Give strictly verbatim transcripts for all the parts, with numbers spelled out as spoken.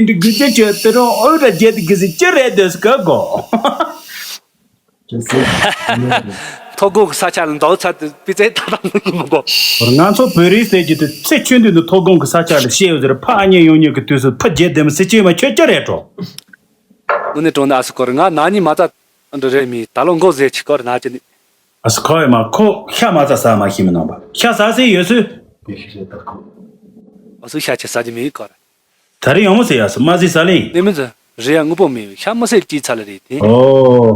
འདི་དགུ་བཅུ་ཅོ་དེ་རང་ཨོ་ར་རྒྱལ་དུ་གི་སི་ཅི་རེད་འདོད་སི་ག་གོ། ཐོ་གོ་གི་ས་ཆ་ལ་འདའ་ཚ་དུ་པི་ཙེ་ད་ད་ནི་མི་གོ། ང་ཚོ་བོད་རིགས་ཟེར་གྱི་དུ་ཚེ་ཆུང་དུས་ནི་ཐོ་གོ་གི་ས་ཆ་ལ་ཤེས་ཡོད་ཟེར། ཕ་ཨ་མྱེས་ཡོང་མྱོང་གི་དུས་སུ་ཕ་རྒྱལ་དེ་མི་སི་ཅི་མ་ཁྱོད་ཅི་རེད་འགྲོ། དངོས་གནས་དྲང་གནས་ཨ་སི་སྐོར་ང་ན་ནི་མ་ཚ་འདི་རེད་མི་ད་ལོ་མགོ་ཟེར་ཆི་སྐོར་ན་ཅི་ནི། ཨ་སི་ཁོ་ཡི་མ་ཁོ་ཤ་མ་ཚ་ཟ་མ་ཤི་མི་ནང་པ་ཤ་ཟ་སི་ཡོད་སུ། ཨ་སུ་ཤ་ཆི་ཟ་གི་མི་སྐོར། ད་རེས་ཡོང་མོ་ཟེར་ཡ་སུ་མ་ཟི་ས་ལིང་། ནི་མི་ཟི་རེ་ཡ་དངོས་པོ་མི་ཤ་མི་སེར་ཅི་ཚ་ལ་རེད་དེ། ཨོ།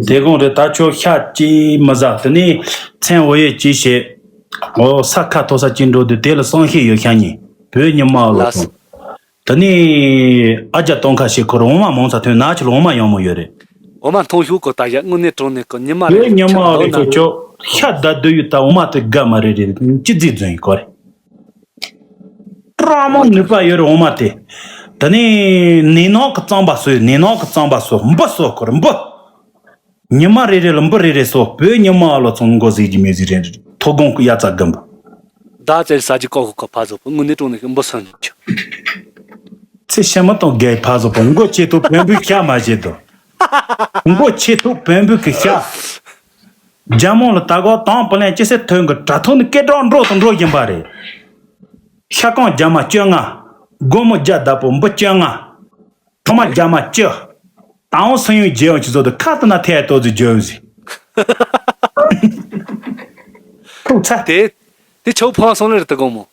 དེ་གོང་རེ་ད་ཁྱོད་ཤ་ཅི་མི་ཟ་དེ་ནི་མཚན་འོ་ཡེ་ཅི་བྱེད། ཨོ་ས་ཁ་ཐོ་ས་ཅི་འགྲོ་དུས་དེ་ལ་སང་ཤེས་ཡོད་ཤ་ཉི་བོད་ཉི་མ་ལ་ལགས་སོ། སོང་། དེ་ནི་ཨ་ཅག་སྟོང་ཁ་ཤས་ཁོ་རང་འོ་མ་མང་ཚ་ཐོན་ན་ཆི་ལ་འོ་མ་ཡོང་མོ་ཡོད་རེད། འོ་མ་མཐོང་ཤུགས་གོ་ད་ཡ་དངོས་གནས་དྲང་གནས་གོ་ཉི་མ་བོད་རེད་ཉི་མ་ཆུ་ལ་ལ་ཁྱོད་ཁྱོད་ཤ་ད་དུ་ཡུ་ད་འོ་མ་དེ་དགའ་མ་རེད་རེད་ཅི་རྫི་རྫུན་ཡིན་གོ་རེད། སྤྲང་མོ་ནུས་པ་ཡོད་རེད་འོ་མ་དེ། ད་ནི་ནི་ནོག་གི་གཙང་པ་སོས་ནི་ནོག་གི་གཙང་པ་སོ་འབུ་སོ་ཁོར་འབུ། ཉི་མ་རེ་རེ་ལ་འབུ་རེ་རེ་སོ་བོད་ཉི་མ་ལོ་ཚོང་མགོ་ཟིག་གི་མི་ཟིག་རེ་རེ་ཐོ་གོང་གི་ཡ་ཙ་གི་འབུ། ད་ཙེར་ས་ཅི་ཀོ་ཁོ་ཁོ་ཕ་ཟོ་པོ་དངོས་གནས་དྲང་གནས་འབུ་སོན་ཆུ། ཚེ་ཤ་མ་གཏོང་རྒྱལ་ཕ་ཟོ་པོ་མགོ་ཆེ་ཐུབ་བོན་པོའི་ཤ་མ་བྱེད་དོ། མགོ་ཆེ་ཐུབ་བོན་པོའི་གི་ཤ། རྒྱ་མོ་ལ་ད་གོ་དང་པོ་ལན་ཅི་སེ་ཐོན་གི་དྲ་ཐོག་ནི་སྐད་གྲགས་འགྲོ་དང་འགྲོ་བཞིན་པ་རེད། ཤ་ཀང་རྒྱ་མ་བཅོ་ལྔ། སྒོར་མོ་བརྒྱ་བདག་པོ་འབུ་བཅོ་ལྔ། ཐོག་མ་རྒྱ་མ་བཅོ། ད་འོང་སང་ཡོང་རྗེས་ཡོང་ཅི་ཟོ་དུ་ཁ་ཏུ་ན་ཐེ་ཏོ་ཟི་བརྗོད་ཟི། ཐུག་ཚ། དེ་དེ་ཆོ་ཕོ་སོང་ལེར་དུ་གོ་མོ།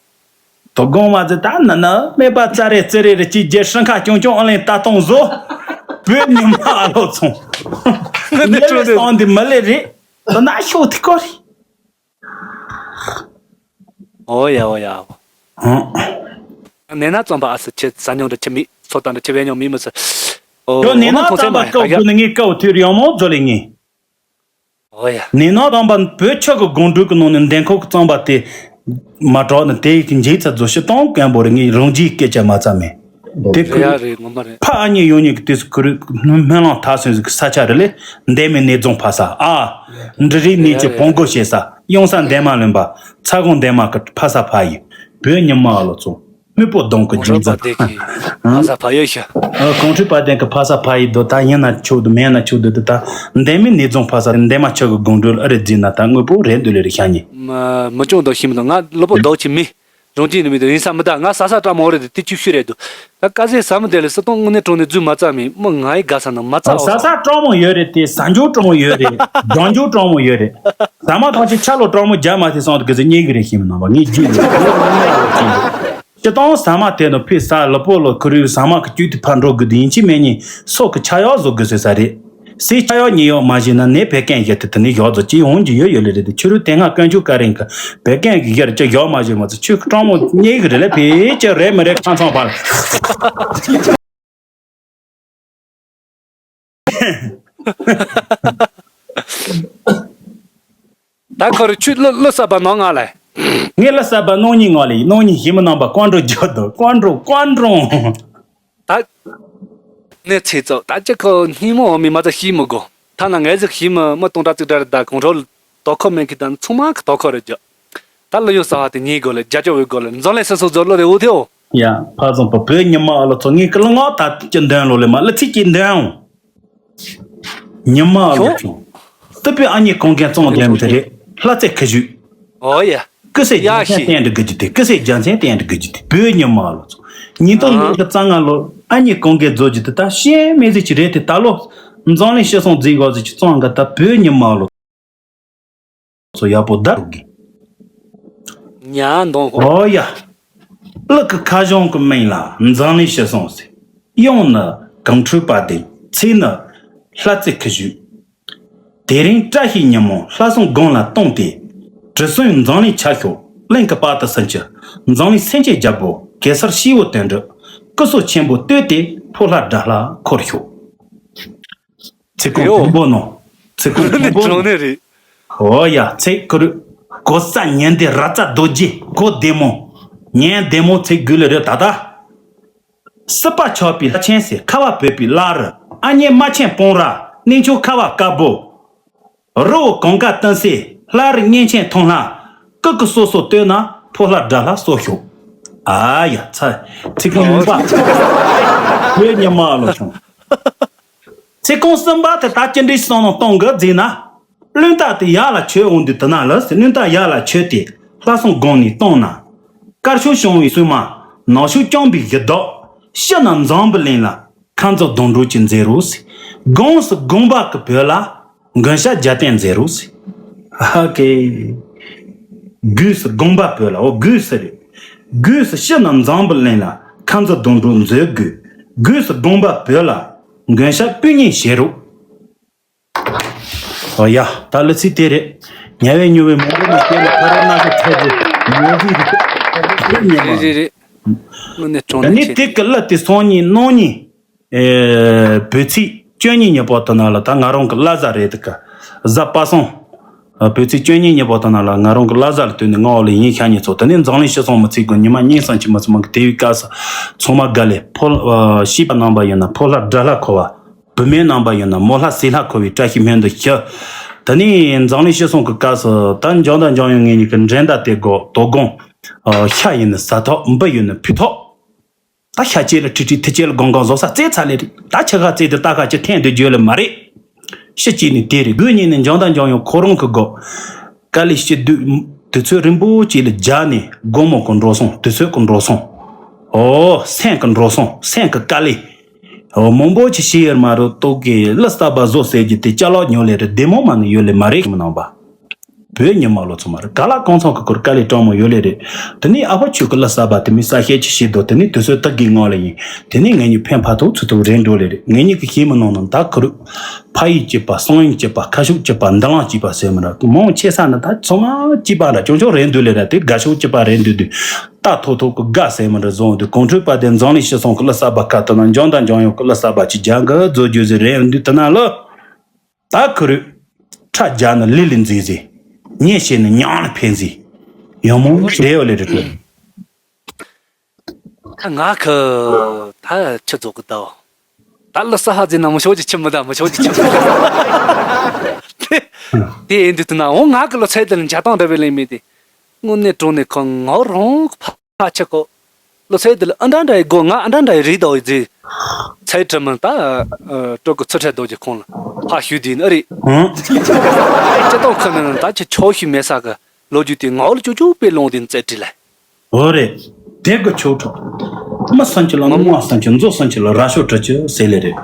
དོ་དགོང་བ་ཟི་ད་ན་ན་སྨད་པ་ཙ་རེ་ཙི་རེ་རེ་ཅི་རྒྱལ་སྲང་ཁ་ཅུང་ཅུང་ཨ་ལེན་ལྟ་སྟོང་བཟོ། བོད་ཉི་མ་ཨ་ལོ་ཚོང་། ངས་ལེ་ལེ་སོང་འདི་མི་ལེ་རེད། དོ་ན་ཤོག་ཐི་ཀོ་རི། ཨོ་ཡ་ཨོ་ཡ་ཨོ། ཧང་། ནེ་ན་ཙམ་པ་ཨ་སི་ཆེ་ས་ཉོང་དུ་ཆེ་མི་ཚོ་དང་དུ་ཆེ་བས་ཉོང་མི་མི་སི། ཨོ་ཡོ་ནེ་ན་ཙམ་པ་ཀའོ་ཁུ་ནི་ངས་ཀའོ་ཐུར་ཡོང་མོ་ཛོ་ལེ་ངས། ཨོ་ཡ། ནེ་ན་ཙམ་པ་བོད་ཆོ་གི་དགོང་དྲུག་གི་ནང་ནས་འདན་ཁོག་གི་ཙམ་པ་དེ་མ་གྲོགས་ནི་དེ་ཡི་གི་འཇིག་ཚ་ཛོ་ཤི་སྟོང་གན་པོ་རེ་ངས་རང་རྒྱུའི་སྐད་ཆ་མ་ཙམ་མེད། དེ་ཁུ་ཡ་རེད་ངོ་མ་རེད། ཕ་ཨ་མྱེས་ཡོང་ཉེ་གི་དུས་སུ་ཁུ་རུ་སྨོན་ལམ་ཐག་སོན་ཟིག་ས་ཆ་རེ་ལས་འདན་མའི་ནེ་རྫོང་ཕ་ས་ཨ། འབྲི་རིགས་ནས་ཀྱི་བོང་སྒོ་ཞེ་ས་གཡུང་ས་འདན་མ་ལོན་པ་ཚ་གོང་འདན་མ་གི་ཕ་ས་ཕ་ཡི་བོད་ཉི་མ་ཨ་ལོ་ཚོ་སྨུག་པོ་གདོང་གི་འཇིག་འཛིན། ཕ་ས་ཕ་ཡོད་ཤ། ཨ་གོང་ཁྲི་པ་དན་གི་ཕ་ས་ཕ་ཡི་དོ་ད་ཡིན་ན་ཆོག་དུ་མེད་ན་ཆོག་དུ་དུ་ད་འདན་མའི་ནེ་རྫོང་ཕ་ས་འདན་མ་ཆོག་གི་དགོང་དྲོ་ཨ་རེ་འཛིན་ན་ད་དངོས་པོ་རེད་འདུག་ལེ་རེ་ཤ་ཉི། མ་མི་ཅུང་དོ་ཤི་མི་དང་ང་ལོ་པོ་དོག་ཆི་མི། རང་གཅིག་ནི་མི་འདུག་ཡིན་ས་མི་འདུག་ང་ས་ས་སྤྲང་མོ་རེད་དེ་དེ་བཅུ་བཞི་རེད་འདུག་ད་ཀ་ཟེ་ས་མི་དེ་ལ་སི་སྟོང་དངོས་གནས་དྲང་གནས་རྫུན་མ་རྩ་མིན་མི་ང་ཡི་དགའ་ས་ན་མ་རྩ་ས་ས་སྤྲང་མོ་ཡོད་རེད་དེ་ས་འཇོག་སྤྲང་མོ་ཡོད་རེད། རྒྱང་འཇོག་སྤྲང་མོ་ཡོད་རེད། ས་མ་ཐང་ཆེ་ཆ་ལོ་སྤྲང་མོ་རྒྱ་མ་དེ་སོང་དུ་གི་ཟི་གཉིས་གི་རེད་ཤི་མི་ནང་བ་ངས་རྒྱུས་ཡོད་རེད། སྤྱི་སྟོང་ས་མ་དེ་ནི་ཕི་ས་ལ་པོ་ལོ་ཁུ་རུའི་ས་མ་གི་བཅུད་དེ་ཕར་འགྲོ་དགོས་དུས་ཡིན་གཅིག་མིན་གཉིས་སོག་གི་ཆ་ཡག་བཟོ་དགོས་ཟེར་ས་རེད། སའི་ཆ་ཡག་ཉེ་ཡག་མ་བྱས་ན་ནད་བད་ཀན་བཞི་དེ་དེ་ནི་ཡག་བཟོ་ཅི་འོང་གི་ཡོད་ཡོད་ལེ་རེད་དེ་ཕྱི་རུ་དེ་སྔ་དཀོན་མཆོག་བཀའ་རིང་གི་བད་ཀན་གི་བཞི་རེད་ཅི་ཡག་མ་བྱས་མ་ཚོ་ཆོས་ཀྱི་སྤྲང་མོ་རྙེད་གི་རེད་ལེ་ཕི་ཅི་རེད་མི་རེད་ཁང་ཚང་བར། ད་ཁོ་རུ་ཆུ་ལོ་ལོ་ས་པ་ནང་ང་ལ། ངས་ལ་ས་པ་ནང་ཉིན་ང་ལ་ནང་ཉིན་ཞིམ་མི་ནང་པ་ཀོན་འགྲོ་རྒྱུ་དོ་ཀོན་འགྲོ་ཀོན་འགྲོ། ད། ནས་ཚེ་ཚོ་ད་ཅི་ཁོ་སྙིང་མོ་འོ་མི་མ་ཚ་ཤི་མི་དགོ་ཐ་ན་ངས་ཟིག་ཤི་མི་མི་གཏོང་གྲ་ཚིག་གྲ་རེད་ད་གོང་ཁྲོ་དོ་ཁོ་མེད་ཁི་ད་ཚང་མ་གི་དོ་ཁོ་རེད་རྒྱུ། ད་ལ་ཡོད་ས་བ་དེ་ཉིད་དགོ་ལེ་རྒྱ་ཅོ་བའི་དགོ་ལེ་འཛམ་གླིང་སོ་སོ་ཛོར་ལོ་རེ་འུ་ཐེའོ། ཡ་ཕ་ཚང་པ་བོད་ཉི་མ་ཨ་ལོ་ཚོ་ངས་ཀི་ལ་ངོ་ད་ཅི་འདོན་ལོ་ལེ་མ་ལ་ཚིག་ཅི་འདོན་འོང་། ཉི་མ་ཨ་ལོ་ཁྱོད། ཚོ། སྟོད་པའི་ཨ་མྱེས་གོང་གན་གཙང་ལྡན་དེ་རེད་ལྷ་རྩེ་ཁ་བཞུགས། ཨོ་ཡ། ཀི་སེ་རྒྱལ་མཚན་བསྟན་འགྲོ་གི་ཅི་དེ་ཀི་སེ་རྒྱལ་མཚན་བསྟན་འགྲོ་གི་ཅི་དེ་བོད་ཉི་མ་ཨ་ལོ་ཚོ། ཉིས་སྟོང་ཉི་ཤུ་རྩ་ལྔ་ལོ་ཨ་མྱེས་གོང་གན་རྫོ་ཅི་དེ་ད་ཤེས་མེད་ཟིག་ཅི་རེད་དེ་ད་ལོ། འཛམ་གླིང་སྤྱི་སོང་འཛིན་གོ་ཟིག་ཅི་གཙང་ག་ད་བོད་ཉི་མ་ཨ་ལོ། ཚོ་ཡག་པོ་བརྡར་དགོས། ཉ་འདོང་ཧོ། ཨོ་ཡ། གླུ་གི་ཁ་གཞུང་གི་མིང་ལ་འཛམ་གླིང་སྤྱི་སོང་ཟེར། གཡང་ནི་གངས་ཁྲོད་དཔལ་ལྡན། ཚིག་ནི་ལྷ་རྩེ་ཁུ་བཞུགས། དེ་རིང་བཀྲ་ཤིས་ཉིན་མོ་ལྷ་སྲུང་དགུང་ལ་བཏང་སྟེ། དྲི་བསུང་འཛམ་གླིང་ཆ་ཤོག་གླིང་གི་དཔལ་དུ་སུན་ཆུ། འཛམ་གླིང་སེམས་ཅན་རྒྱལ་པོ་གེ་སར་སྐྱེས་བུ་དོན་གྲུབ། སྐུ་གསུང་ཆེན་པོ་བསྟོད་དེ་ཕོ་ལྷ་དགྲ་ལྷ་འཁོར་ཤོག་ཚིག་ཁུངས་ཡོ། དང་པོ་ནོ། ཚིག་ཁུངས་དང་པོ་ནོ། གྲོང་ནས་རེད། ཧོ་ཡ་ཚེ་ཁུ་རུ། གོ་ས་ཉན་ཏེ་ར་ཙ་རྡོ་རྗེ་གོ་བདེ་མོ། ཉན་བདེ་མོ་ཚེ་དགུ་ལ་རེ་ད་ད། སྲིད་པ་ཆགས་པའི་ལྷ་ཆེན་ཟེར་ཁ་བ་བོད་པའི་བླ་རུ་ཨ་མྱེས་རྨ་ཆེན་སྤུངས་ར་གནས་མཆོག་ཁ་བ་དཀར་པོ། རི་བོ་གངས་དཀར་སྟོན་སའི་ལྷ་རི་གཉན་ཆེན་མཐོང་ལྷ། སྐུ་གི་སོ་སོ་བསྟོད་ན་ཕོ་ལྷ་དགྲ་ལྷ་སོ་ཤོག་ཨ་ཡ་ཚ། ཚིག་རྐང་གཉིས་པ། བོད་ཉི་མ་ལོ་ཆུང་། ཚིག་རྐང་གསུམ་པ་དེ་ད་ཅི་འདྲའི་བསམ་བློ་གཏོང་དགོས་ཟེར་ན། བློན་རྟ་དེ་ཡར་ལ་ཆོད་འོང་དུས་དེ་ན་ལ་ཟེར། བློན་རྟ་ཡར་ལ་ཆོད་དེ་ལྷ་སྲུང་སྒང་ནས་བཏང་ན། དཀར་ཕྱོགས་བྱུང་བའི་སྲུང་མ། ནག་ཕྱོགས་བྱུང་བའི་གཞི་བདག། ཕྱི་ན་འཛམ་བུ་གླིང་ལ། ཁ་འཛིན་དུད་འགྲོ་གྱི་མཛེས་རོ་ཟེར། སྒང་སུ་དགོན་པ་གི་བོད་ལ། མགོན་སྐྱབས་རྒྱལ་བསྟན་མཛེས་རོ་ཟེར། ཨ་ཀེ། སྒོས་སུ་དགོན་པ་བོད་ལ། འོ་སྒོས་སུ་རེད། སྒོས་སུ་ཕྱི་ན་འཛམ་བུ་གླིང་ལ། ཁ་འཛིན་དུད་འགྲོ་མཛེས་དགོས། སྒོས་སུ་དགོན་པ་བོད་ལ། མགོན་སྐྱབས་དཔེ་རྙིང་བཞེངས་རོགས། ཨོ་ཡ། ད་གླུ་ཚིག་དེ་རེད། ཉལ་བའི་མྱུར་བའི་མང་པོ་ནས་བཤད་ལ་ཕ་རོལ་ན་ཁ་ཚད་དེ་ཉལ་གྱི་རེད། ཉལ་མ། རེད་རེད་རེད། དངོས་གནས་དྲང་ད་ནི་གནས་དེ་ཆེ། གི་གླུ་དེ་སང་ཉིན་གནངས་ཉིན། ཨེ། བོད་ཚེས་བཅུ་གཉིས་ཉིན་པོ་དེ་ན་ལ་ད་ང་རང་གི་བླ་གཟའ་རེད་དེ་ག། གཟའ་པ་སངས། ཨ། བོད་ཚེས་བཅུ་གཉིས་ཉིན་པོ་དེ་ན་ལ་ང་རང་གི་བླ་གཟའ་ལ་བསྟུན་ནས་ང་འོག་ལ་ཡིན་ཤ་ཉེ་ཚོ། དེ་ནས་འཛམ་གླིང་སྤྱི་བསང་མི་ཚེ་དགོས་ཉི་མ་གཉིས་སམ་གཅིག་མ་ཚང་མ་གི་དེ་བའི་སྐབས་སུ་ཚང་མ་དགའ་ལེ་ཕོ། ཨ། བྱིས་པ་རྣམ་པ་ཡིན་ན་ཕོ་ལྷ་དགྲ་ལྷ་འཁོར་བ། བུད་མེད་རྣམ་པ་ཡིན་ན་མོ་ལྷ་སྲས་ལྷ་འཁོར་བའི་བཀྲ་ཤིས་སྨོན་འདུན་ཞུ། ད་ནི་འཛམ་གླིང་སྤྱི་བསང་གི་སྐབས་སུ་ད་འཇང་དང་འཇང་ཡོང་ངེད་གཉིས་ཀྱི་འགྲན་ཟླ་དེ་དགོས་དོ་དགོང་། ཨ། ཤ་ཡིན་ན་ཟ་ཐོག་འབུ་ཡིན་ན་ཕུད་ཐོག་ད་ཤ་ཅེ་ལ་ཁྲི་ཁྲི་ཐི་ཅེ་ལ་གང་གང་བཟོ་ས་རྩེ་ཚ་ལེ་རེད། ད་ཆ་ག་རྩེ་དེ་ད་ག་ཅི་ཐེན་དུ་བརྗོད་ལེ་མ་རེད། ཤི་ཅེ་ནི་དེ་རེད། དགོས་ཉིན་ནི་འཇང་དང་འཇང་ཡོང་ཁོ་རང་གི་དགོས། དཀའ་ལས་ཤི་དུས་དུས་ཚོད་རིང་པོ་ཅིག་ལ་རྒྱ་ནས་དགོང་མོ་གི་འགྲོ་སོང་དུས་ཚོད་གི་འགྲོ་སོང་། ཨོ་སེམས་གི་འགྲོ་སོང་སེམས་གི་དཀའ་ལས། ཨོ་མང་པོ་ཅིག་ཤི་ཡོད་མ་རེད། ཏོག་གི་གླུ་གསར་པ་བཟོ་ཟེར་རྒྱུ་དེ་ཅ་ལག་ཉོ་ལེ་རེད། བདེ་མོ་མ་ནི་ཡོད་ལེ་མ་རེད་མི་ནང་པ། བོད་ཉི་མ་ལོ་ཚང་མ་རེད། ག་ལ་གང་ཚང་གི་སྐོར་དཀའ་ལས་སྤྲང་མོ་ཡོད་ལེ་རེད། དེ་ནས་ཨ་ཕ་ཆོས་ཀྱི་གླུ་གསར་པ་དེ་མི་ས་ཤེད་ཅིག་ཤེས་དོ། དེ་ནས་དུས་ཚོད་ད་གི་ངང་ལ་ཡིན། དེ་ནས་ངེད་གཉིས་ཕན་ཕ་ཐོག་ཚུ་ཐུག་རེད་འགྲོ་ལེ་རེད། ངེད་གཉིས་ཀྱི་ཤེས་མི་ནང་ན་ད་ཁུ་རུ། ཕ་ཡིས་གཅིག་པ་གསང་ཡིན་གཅིག་པ་ཁ་ཤུགས་གཅིག་པ་འདི་ལང་གཅིག་པ་ཟེར་མི་ར་མང་ཆེ་ས་ན་ད་ཚང་མ་གཅིག་པ་འདྲ་ཅུང་ཅུང་རེད་འདུག་ལེ་ར། དེ་དགའ་ཤོག་གཅིག་པ་རེད་འདུག་དུས་ད་ཐོག་ཐོག་གི་དགའ་ཟེར་མི་འདྲ་བཟོ་འདུག་གོང་ཁྲོས་པ་དེ་འཛམ་གླིང་སྤྱི་བསང་གི་གླུ་གསར་པ་ཁ་ཐོག་ན་འཇང་དང་འཇང་ཡོང་གི་གླུ་གསར་པ་ཅིག་རྒྱ་འགི་རྫོ་རྒྱུ་ཟེར་རེད་འདུག་དེ་ན་ལོ། ད་ཁུ་རུ། ཁྲ་རྒྱ་ནི་ལི་ལི་མཛེས་མཛེས། ཉེ་ཤེས་ནི་ཉང་ལ་ཕན་མཛེས། ཡང་མོ་བདེ་ཡོད་ལེ་རེད་དོ། ད་ང་ཁི་ད་ཆི་རྫོགས་གི་ད། ད་ལི་ས་ཧ་ཟེར་ན་མི་ཆོག་ཅི་ཆི་མི་ད་མི་ཆོག་ཅི་ཆི་མི་ད། དེ་ཡིན་དུས་དུ་ན་འོ་ང་གི་ལོ་ཚད་དེ་ལ་འཇའ་སྟོང་འདྲ་བའི་ལེ་མི་དེ། དངོས་གནས་དྲང་གནས་ཁོ་ངོ་རང་ཕ་ཆི་ཁོ། ལོ་ཚད་དེ་ལ་ཨ་འདྲ་འདྲ་ཡི་སྒོ་ང་ཨ་འདྲ་འདྲ་ཡི་རིགས་དོ་ཡི་ཟེར། ཚད་དྲི་མི་ད། སྤྲོ་གི་ཚུ་ཁྲ་རྡོ་རྗེ་ཁོང་ལ་ཕ་ཞུས་དུས་ཨ་རེད། སྤྱི་ཏོག་ཁ་ནས་ད་ཆི་ཆོག་ཤི་མེད་ས་གི་ལོ་རྒྱུས་དེ་ངོ་ལ་ཅོ་ཅོ་པའི་ལོང་དེ་རྩད་དྲི་ལ། འོ་རེད། དེ་གི་ཆོག་ཆོག་མི་སུན་གྱི་ལ་མི་མ་སུན་གྱི་མཛོ་སུན་གྱི་ལ་ར་ཤོ་གྲི་གྱི་ཟེར་ལེ་རེད།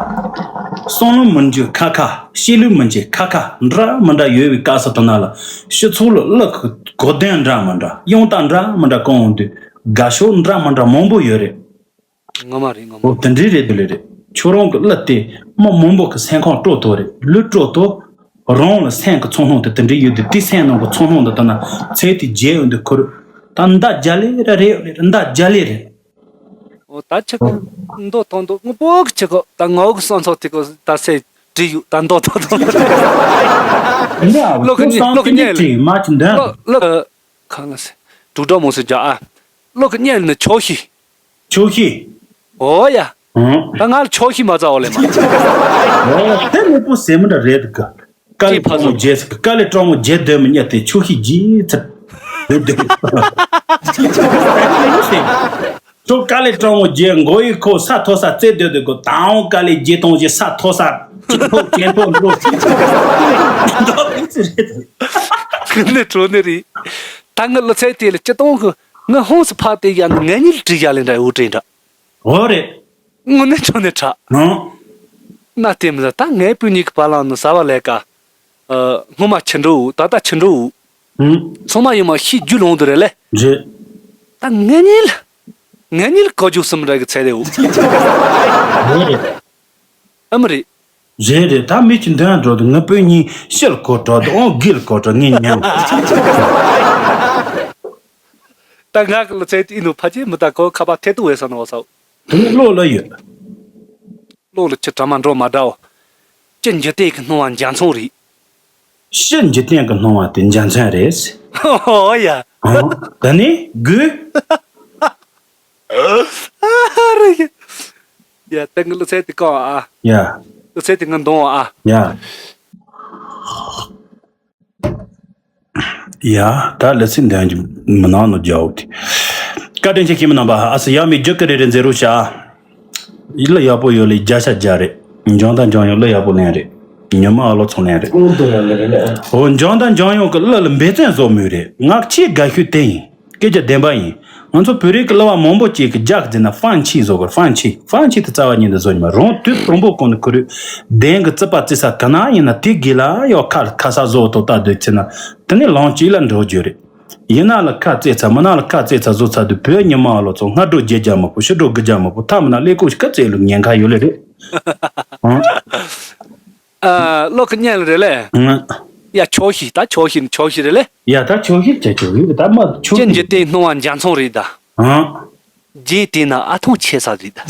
སང་ལོ་མི་འཇུ་ཁ་ཁ་ཤི་ལུས་མི་འཇུ་ཁ་ཁ་འདྲ་མི་འདྲ་ཡོད་པའི་སྐབས་སུ་དུ་ན་ལ་ཤི་ཚུགས་ལ་གླུ་གི་གོ་དོན་འདྲ་མི་འདྲ་དབྱངས་རྟ་འདྲ་མི་འདྲ་གང་འོང་དུས་དགའ་ཤོག་འདྲ་མི་འདྲ་མང་པོ་ཡོད་རེད། ངོ་མ་རེད་ངོ་མ། འོ་དེ་འདྲའི་རེད་དེ་ལེ་རེད། ཁྱོད་རང་གི་གླུ་དེ་མི་མང་པོ་གི་སེམས་ཁམས་སྤྲོ་ཐུབ་རེད། ལུས་སྤྲོ་ཐུབ། རང་ལ་སེམས་ཀྱི་ཚོར་སྣང་དེ་དེ་འདྲའི་ཡོད་དུས་དེ་སེམས་ནང་གི་ཚོར་སྣང་འདི་ལྟ་ན་ཚེ་དེ་རྒྱལ་ཡོང་དུས་ཁུར། ད་མདའ་རྒྱ་ལེ་ར་རེད་རེད་མདའ་རྒྱ་ལེ་རེད། འོ་ད་ཆི་གོ་མདོ་དང་མདོ་དངོས་པོ་གི་ཆི་གོ་ད་ངའོ་གི་སང་ཚོགས་དེ་གོ་ད་སེ་བྲིས་ཡོད་ད་མདོ་དང་མདོ། ལོ་གི་ཉེ་ལོ་གི་ཉེ་ལེ་མ་ཆི་འདོན་ལོ་ལོ་གི་གང་ལ་སེ་དྲུག་སྒྲ་མོ་སུ་རྒྱ་ཨ་ལོ་གི་ཉེ་ལེ་ནི་ཆོག་ཤི། ཆོག་ཤི། ཨོ་ཡ། ཨང་། ད་ང་ལ་ཆོག་ཤི་མ་ཚ་བ་ལེ་མ། ཨོ་དེ་མི་པོ་ཟེར་མི་འདྲ་རེད་ག་དཀའ་ལས་ཅི་ཕ་སྤྲང་མོ་སོ་བརྗེད་ཟེར་ག་དཀའ་ལས་སྤྲང་མོ་བརྗེད་སྡོད་མི་ཉག་དེ་ཆོག་ཤི་བརྗེད་ཚར། སྡོད་སྡོད། ཁྱོད་དཀའ་ལས་སྤྲང་མོ་བརྗེད་མགོ་ཡི་ཁོ་ས་མཐོ་ས་རྩེ་སྡོད་སྡོད་གོ་ད་འོང་དཀའ་ལས་བརྗེད་གཏོང་བཞིན་ས་མཐོ་ས་ཅི་ཐོག་ཅན་ཐོག་འགྲོ། འདོག་ཚི་རེད། ཁི་ནི་གྲོ་ནི་རེད། ད་ངི་ལོ་ཚད་དེ་ལ་སྤྱི་གཏོང་གི་ངི་ཧོང་སུ་ཕ་དེ་ཡ་ནི་ངེད་གཉིས་ལ་བྲིས་ཡ་ལེ་འདྲ་འུ་བྲིས་འདྲ། འོ་རེད། དངོས་གནས་ཆོ་ནས་ཁྲག་ཨང་། ན་དེ་མི་ཟ་ད་ངའི་སྤུན་གཉིས་ཀྱི་བར་ལ་ནི་ཟ་བ་ལས་ཀ་ཨ། སྔོན་མ་ཆི་འགྲོ་འུ་ད་ལྟ་ཆི་འགྲོ་འུ། ཨང་། ཚང་མ་ཡིན་མ་ཤི་རྒྱུ་ལོང་དུ་རེད་ལེ། རེད། ད་ངེད་གཉིས་ལ། ངེད་གཉིས་ལ་གོ་རྒྱུ་གསུམ་ར་གི་ཚད་རེད་འུ། རེད་རེད། ཨ་མི་རེད། རེད་རེད་ད་མི་གཅིག་འདོན་འགྲོ་འདུག་ངའི་སྤུན་གཉིས་ཤི་ལ་གོ་འགྲོ་འདུག་ཨང་གི་ལ་གོ་འགྲོ་ངས་ཉན། ད་ང་གི་ལ་ཚད་དེ་ཡིན་ནོ་ཕ་ཅེ་མི་ད་གོ་ཁ་པ་ཐེ་ཏུ་བས་ས་ནོ་བ་སའོ། དེ་ནི་བློ་ལ་ཡོད། བློ་ལ་ཆི་གྲ་མ་འགྲོ་མ་འདྲའོ། ཅི་འཇིག་རྟེན་གྱི་སྣང་བ་འཇའ་ཚོན་རེད། ཕྱི་འཇིག་རྟེན་གྱི་སྣང་བ་དེ་འཇའ་ཚོན་རེད། ཨོ་ཡ། ཨང་། ད་ནི་དགོས། ཨ་རེ། ཡ་ད་ངི་ལོ་ཚད་དེ་གང་ཨ། ཡ། ལོ་ཚད་དེ་ངི་འདོང་ཨ། ཡ། ཡ། ད་ལ་ཚིག་འདོན་གྱི་མི་ནང་ནོ་རྒྱའོ་དེ། བཀའ་དྲིན་ཆེ་ཁྱིམ་ནང་པ། ཨ་སི་ཡ་མི་རྒྱུ་ཀི་རེ་རེ་མཛེས་རུ་བྱ། གླུ་ཡག་པོ་ཡོད་ལེ། བརྒྱ་ཆ་བརྒྱ་རེད། འཇོན་དང་འཇོན་ཡོད། གླུ་ཡག་པོ་ལེན་རེད། ཉི་མ་ཨ་ལོ་ཚོང་ལེན་རེད། ཀུང་ཏུ་ཡང་ལེ་རེ་ལེ། འོ་འཇོན་དང་འཇོན་ཡོད་གི་གླུ་ལ་འབད་བརྩོན་བཟོ་མུས་རེད། ང་ཆེས་དགའ་ཤོས་དེ་ཡིན། སྐད་ཆ་བདེན་པ་ཡིན། ང་ཚོ་བོད་རིགས་ཀྱི་གླུ་བ་མང་པོ་ཅིག་གི་རྒྱག་ཟིན་ན་ཧྥང་ཆི་བཟོ་གི། ཧྥང་ཆི། ཧྥང་ཆི་དེ་རྩ་བ་ཉིད་དུ་བཟོ་ཉི་མ་རང་དུས་དང་པོ་གོང་ནས་ཁུ་རུ་གདན་གི་རྩིས་པ་རྩིས་ས་ག་ན་ཡིན་ན་དེ་དགེ་ལ་ཡོད། ཁ་ཁ་ས་བཟོ་ཐོག་ལྟ་སྡོད་ཚེ་ན་དེ་ནས་ལོང་གཅིག་ལ་འགྲོ་རྒྱུ་རེད། ཡིན་ན་ལ་ཁ་རྩེ་ཚ་མིན་ན་ལ་ཁ་རྩེ་ཚ་བཟོ་ཚ་དུས་བོད་ཉི་མ་ལོ་ཚོ་སྔ་དྲོ་བརྒྱད་བརྒྱ་མ་པོ་ཕྱི་དྲོ་དགུ་བརྒྱ་མ་པོ་ཐ་མི་ན་ཀླད་ཀོར་ཞིག་ཁ་རྩེ་ལུགས་ཉེན་ཁ་ཡོད་ལེ་རེད། ཨ། ཨ། བློ་ཁ་ཉན་ལེ་རེད་ལེ། ཨང་། ཡ་ཆོག་ཤི་ད་ཆོག་ཤི་ནི་ཆོག་ཤི་རེད་ལེ། ཡ་ད་ཆོག་ཤི་ཅེ་ཆོག་ཡོད་ད་མ་ཆོག་ཅན་ཤི། འཇིག་རྟེན་སྣང་བ་འཇའ་ཚོན་རེད་ད། ཨང་། རྗེས་དེ་ན་ཨ་ཐང་ཆད་ས་རེད་ད།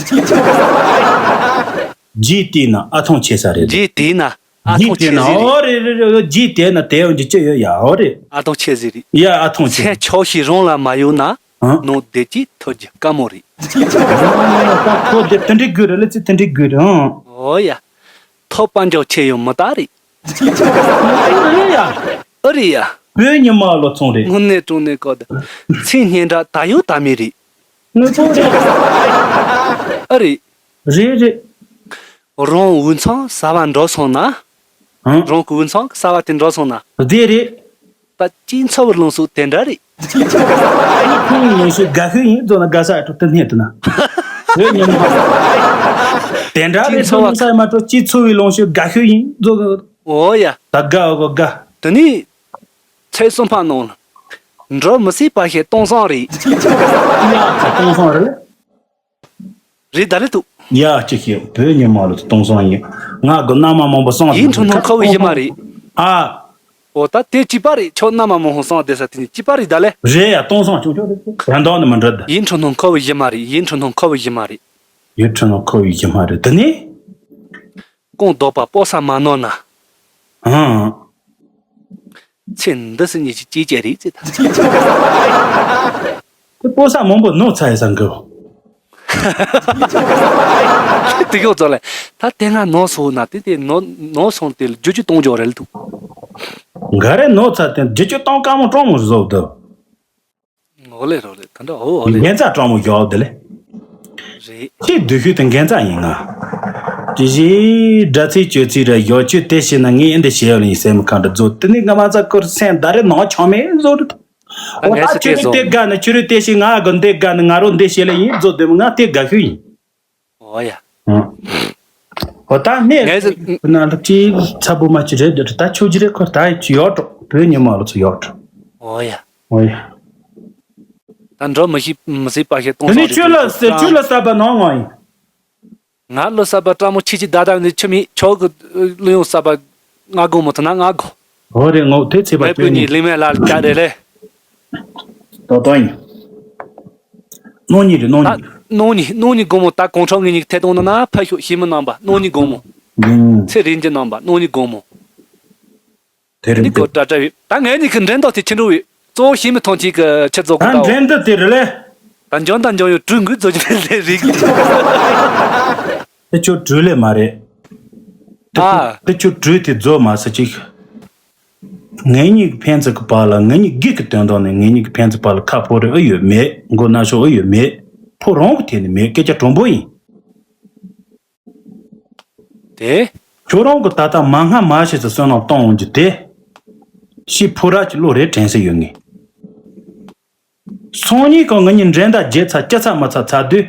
རྗེས་དེ་ན་ཨ་ཐང་ཆད་ས་རེད་ད། རྗེས་དེ་ན། ཨ་ཐང་ཆད་ཟིག་རེད། ཨོ་རེད་རེད་རེད། རྗེས་དེ་ན་དེ་ཡོང་གི་ཅི་ཡོད་ཡ། ཨོ་རེད། ཨ་ཐང་ཆད་ཟིག་རེད། ཡ་ཨ་ཐང་ཆད། ཚེ་ཆོག་ཤི་རང་ལ་མ་ཡོད་ན། ཨང་། ནང་བདེ་སྐྱིད་ཐོབ་རྒྱུ་དཀའ་མོ་རེད། ད་ཁོ་དེ་དེ་འདྲི་དགོས་རེད་ལ་ཚེ་དེ་འདྲི་དགོས་རེད་ཨང་། ཨོ་ཡ། ཐོབ་པ་འཇོག་ཆེ་ཡོད་མི་ལྟ་རེད། ཨོ་ཡ། ཨ་རེད་ཡ། བོད་ཉི་མ་ལོ་ཚོང་རེད། དངོས་གནས་དྲང་གནས་ཀོ་ད། ཚེ་སྙན་གྲགས་ད་ཡོད་ད་མེད་རེད། དངོས་པོ་རེད། ཨ་རེད། རེད་རེད། རང་འུ་ཚང་གསར་བ་འགྲོ་སོང་ན། ཨང་། རང་གི་འུ་ཚང་གི་གསར་བ་དེ་འགྲོ་སོང་ན། བདེ་རེད། ད་སྐྱིད་འཚོ་བའི་ལོངས་སུ་དེ་འདྲ་རེད། ཁོང་ལོངས་སུ་དགའ་ཤོས་ཡིན་རྫོགས་ན་དགའ་ས་ཨ་ཁྲོ་དེ་སྙད་དུ་ན། བོད་ཉི་མ། དེ་འདྲ་རེད། སྐྱིད་འཚོ་བ། ལོངས་ས་མ་གྲོ་སྐྱིད་འཚོ་བའི་ལོངས་སུ་དགའ་ཤོས་ཡིན་རྫོགས། ཨོ་ཡ། ད་དགའ་ཨོ་གོ་དགའ། དེ་ནི། ཚེ་གསུམ་པ་ནང་ལ། འགྲོ་མི་སྲིད་པ་ཞིག་གཏོང་སང་རེད། ཡ་ཚ་གཏོང་སང་རེད། རེད་ད་རེད་འདུག་ཡ་གཅིག་ཤེས་བོད་ཉི་མ་ལ་གཏོང་སང་ཡིན། ང་གི་མནའ་མ་མང་པོ་སང་ཡིན་འཁྲུལ་སྣང་ཁ་བའི་གཞི་མ་རེད། ཨ། འོ་ད་དེ་གཅིག་པ་རེད། ཁྱོད་མནའ་མ་མང་པོ་སང་བསྡད་ས་དེ་ནི་གཅིག་པ་རེད་ད་ལེ། རེད་ཡ་གཏོང་སང་ཆུང་ཆུང་རེད། རང་དོན་ནི་མི་འགྲོ་ད། ཡིན་འཁྲུལ་སྣང་ཁ་བའི་གཞི་མ་རེད། ཡིན་འཁྲུལ་སྣང་ཁ་བའི་གཞི་མ་རེད། ཡིན་འཁྲུལ་སྣང་ཁ་བའི་གཞི་མ་རེད་དེ་ནི། ཀོང་ལྡོག་པ་སྤོ་ས་མ་ནོར་ན། ཨང་། ཚེ་འདི་སྲིད་གཉིས་ཀྱི་སྐྱེས་ཀྱི་རེད་ཅེས་ད། དེ་སྤོ་ས་མང་པོ་ནོར་ཚར་ཡི་ས་འགོ། དེ་གོ་ཚོ་ལེ། ད་དེ་སྔ་ནོར་སོང་ན་དེ་དེ་ནོར་ནོར་སོང་དེ་བསྒྱུར་བཅོས་གཏོང་རྒྱུ་རེད་འདུག་ག་རེ་ནོར་ཚར་དེ་བསྒྱུར་བཅོས་གཏོང་དཀའ་མོ་གྲོང་མོ་བཟོ་འདུག་འོ་ལེ་རོ་ལེ་ད་འདྲ་འོ་འོ་ལེ། འགན་རྩ་གྲོང་མོ་བཞག་འདི་ལེ། རེད། ཁྱེད་སྡུག་ཤོས་དེ་འགན་རྩ་ཡིན་ང་། དེ་བཞིན་སྒྲ་ཚིག་གཅོད་ཚིག་ར་བཞག་ཆོས་དེ་བྱས་ན་ངས་ཨེ་འདི་བྱས་ཡོད་ལ་ཡིན་སེམས་ཁ་འདྲ་རྫོགས་དེ་ནི་ང་མ་ཚ་ཁུར་སེམས་ད་རེ་ནང་ཆང་མེད་བཟོ་རུ། ད་འོ་ད་ཁྱོད་རེ་དེ་དགའ་ནི་ཁྱོད་རེ་དེ་བྱས་ང་གི་འདི་དགའ་ནི་ང་རོ་འདི་བྱས་ལ་ཡིན་རྫོགས་དེ་མི་ང་དེ་དགའ་ཤོས་ཡིན། ཨོ་ཡ། ཨང་། ཨོ་ད་ནས་ངས་ཟེར། ཁོ་ན་ལ་ཅི་ཚ་པོ་མ་ཅི་རེད་འདི་ད་ཆོས་ཅི་རེད་ཁོ་ད་ཅི་ཡོད་འགྲོ་བོད་ཉི་མ་ལོ་ཚོ་ཡོད་འགྲོ། ཨོ་ཡ། ཨོ་ཡ། ད་འགྲོ་མི་ཤེས་མི་སྲིད་པ་ཞིག་གཏོང་དེ་ནས་སོང་ཆོས་ལ་ཟེར་ཆོས་ལ་ཟབ་པ་ནང་ང་ཡིན། ང་ལོ་གསར་པ་སྤྲང་མོ་ཆེ་ཆེ་ད་ད་ནི་ཆུ་མིག་ཆོག་གི་གླུ་ཡོང་གསར་པ་ང་དགོང་མོ་ཐ་ན་ང་དགོ། ཨོ་རེད་ངོ་དེ་ཚེ་པ་མེད་པོ་ཁྱོད་ནི་ཉིད་ལིང་མེད་ལ་ལ་རེད་ལེ། ཏོ་ཏོ་ཡིན། གནོང་ཉིན་རེད་གནོང་ད་ཉིན། གནོང་ཉིན་གནོང་ཉིན་དགོང་མོ་ད་གོང་ཁྲོ་ངེད་གཉིས་ཐད་གཏོང་ནང་ན་ཕ་ཤོག་ཤི་མི་རྣམ་པ་གནོང་ཉིན་དགོང་མོ། ཡིན། ཚེ་རིང་གི་རྣམ་པ་གནོང་ཉིན་དགོང་མོ། དེ་རིང་འདི་ཀོ་ཏྲ་ཏྲ་ཡོད། ད་ངེད་གཉིས་ཀྱི་འགྲན་ཟླ་དེ་ཆི་འགྲོ་བའི་གཙོ་བོ་ཤི་མི་ཐོན་གྱིས་ཀྱི་ཆི་རྫོགས་ད་གི་ད་འགྲན་ཟླ་དེ་རེད་ལེ། ད་འཇོན་ད་འཇོན་ཡོད་གྲུ་འགུལ་རྫོགས་ཀྱི་རེད་རིག་དེ་ཆོ་གྲུ་ལས་མ་རེད། དེ་ཆོ་ཨ། དེ་ཆོ་གྲུ་དེ་རྫོགས་མ་ཟེར་ཅིག་ངེད་གཉིས་ཀྱི་ཕན་ཚུན་གྱི་བར་ལ་ངེད་གཉིས་སྒེར་གྱི་དོན་དག་ནས་ངེད་གཉིས་ཀྱི་ཕན་ཚུན་བར་ལ་ཁ་ཕོ་རེ་ཨེ་ཡོད་མེད་མགོ་ན་ཤོག་ཨེ་ཡོད་མེད་ཕོ་རང་གི་ཐད་ནས་མེད་སྐད་ཆ་དྲང་པོ་ཡིན། དེ། ཁྱོད་རང་གི་ད་ལྟ་མ་སྔ་མ་ཞིག་ཏུ་བསོད་ནམས་གཏོང་འོང་རྒྱུ་དེ། ཤི་ཕོ་ར་གྱི་བློ་རེ་དྲན་ས་ཡོད་ངེས། སང་ཉིན་གང་ང་གཉིས་འགྲན་ཟླ་བརྗེད་ཚར་སྐྱ་ཚར་མ་ཚར་ཚར་དུས།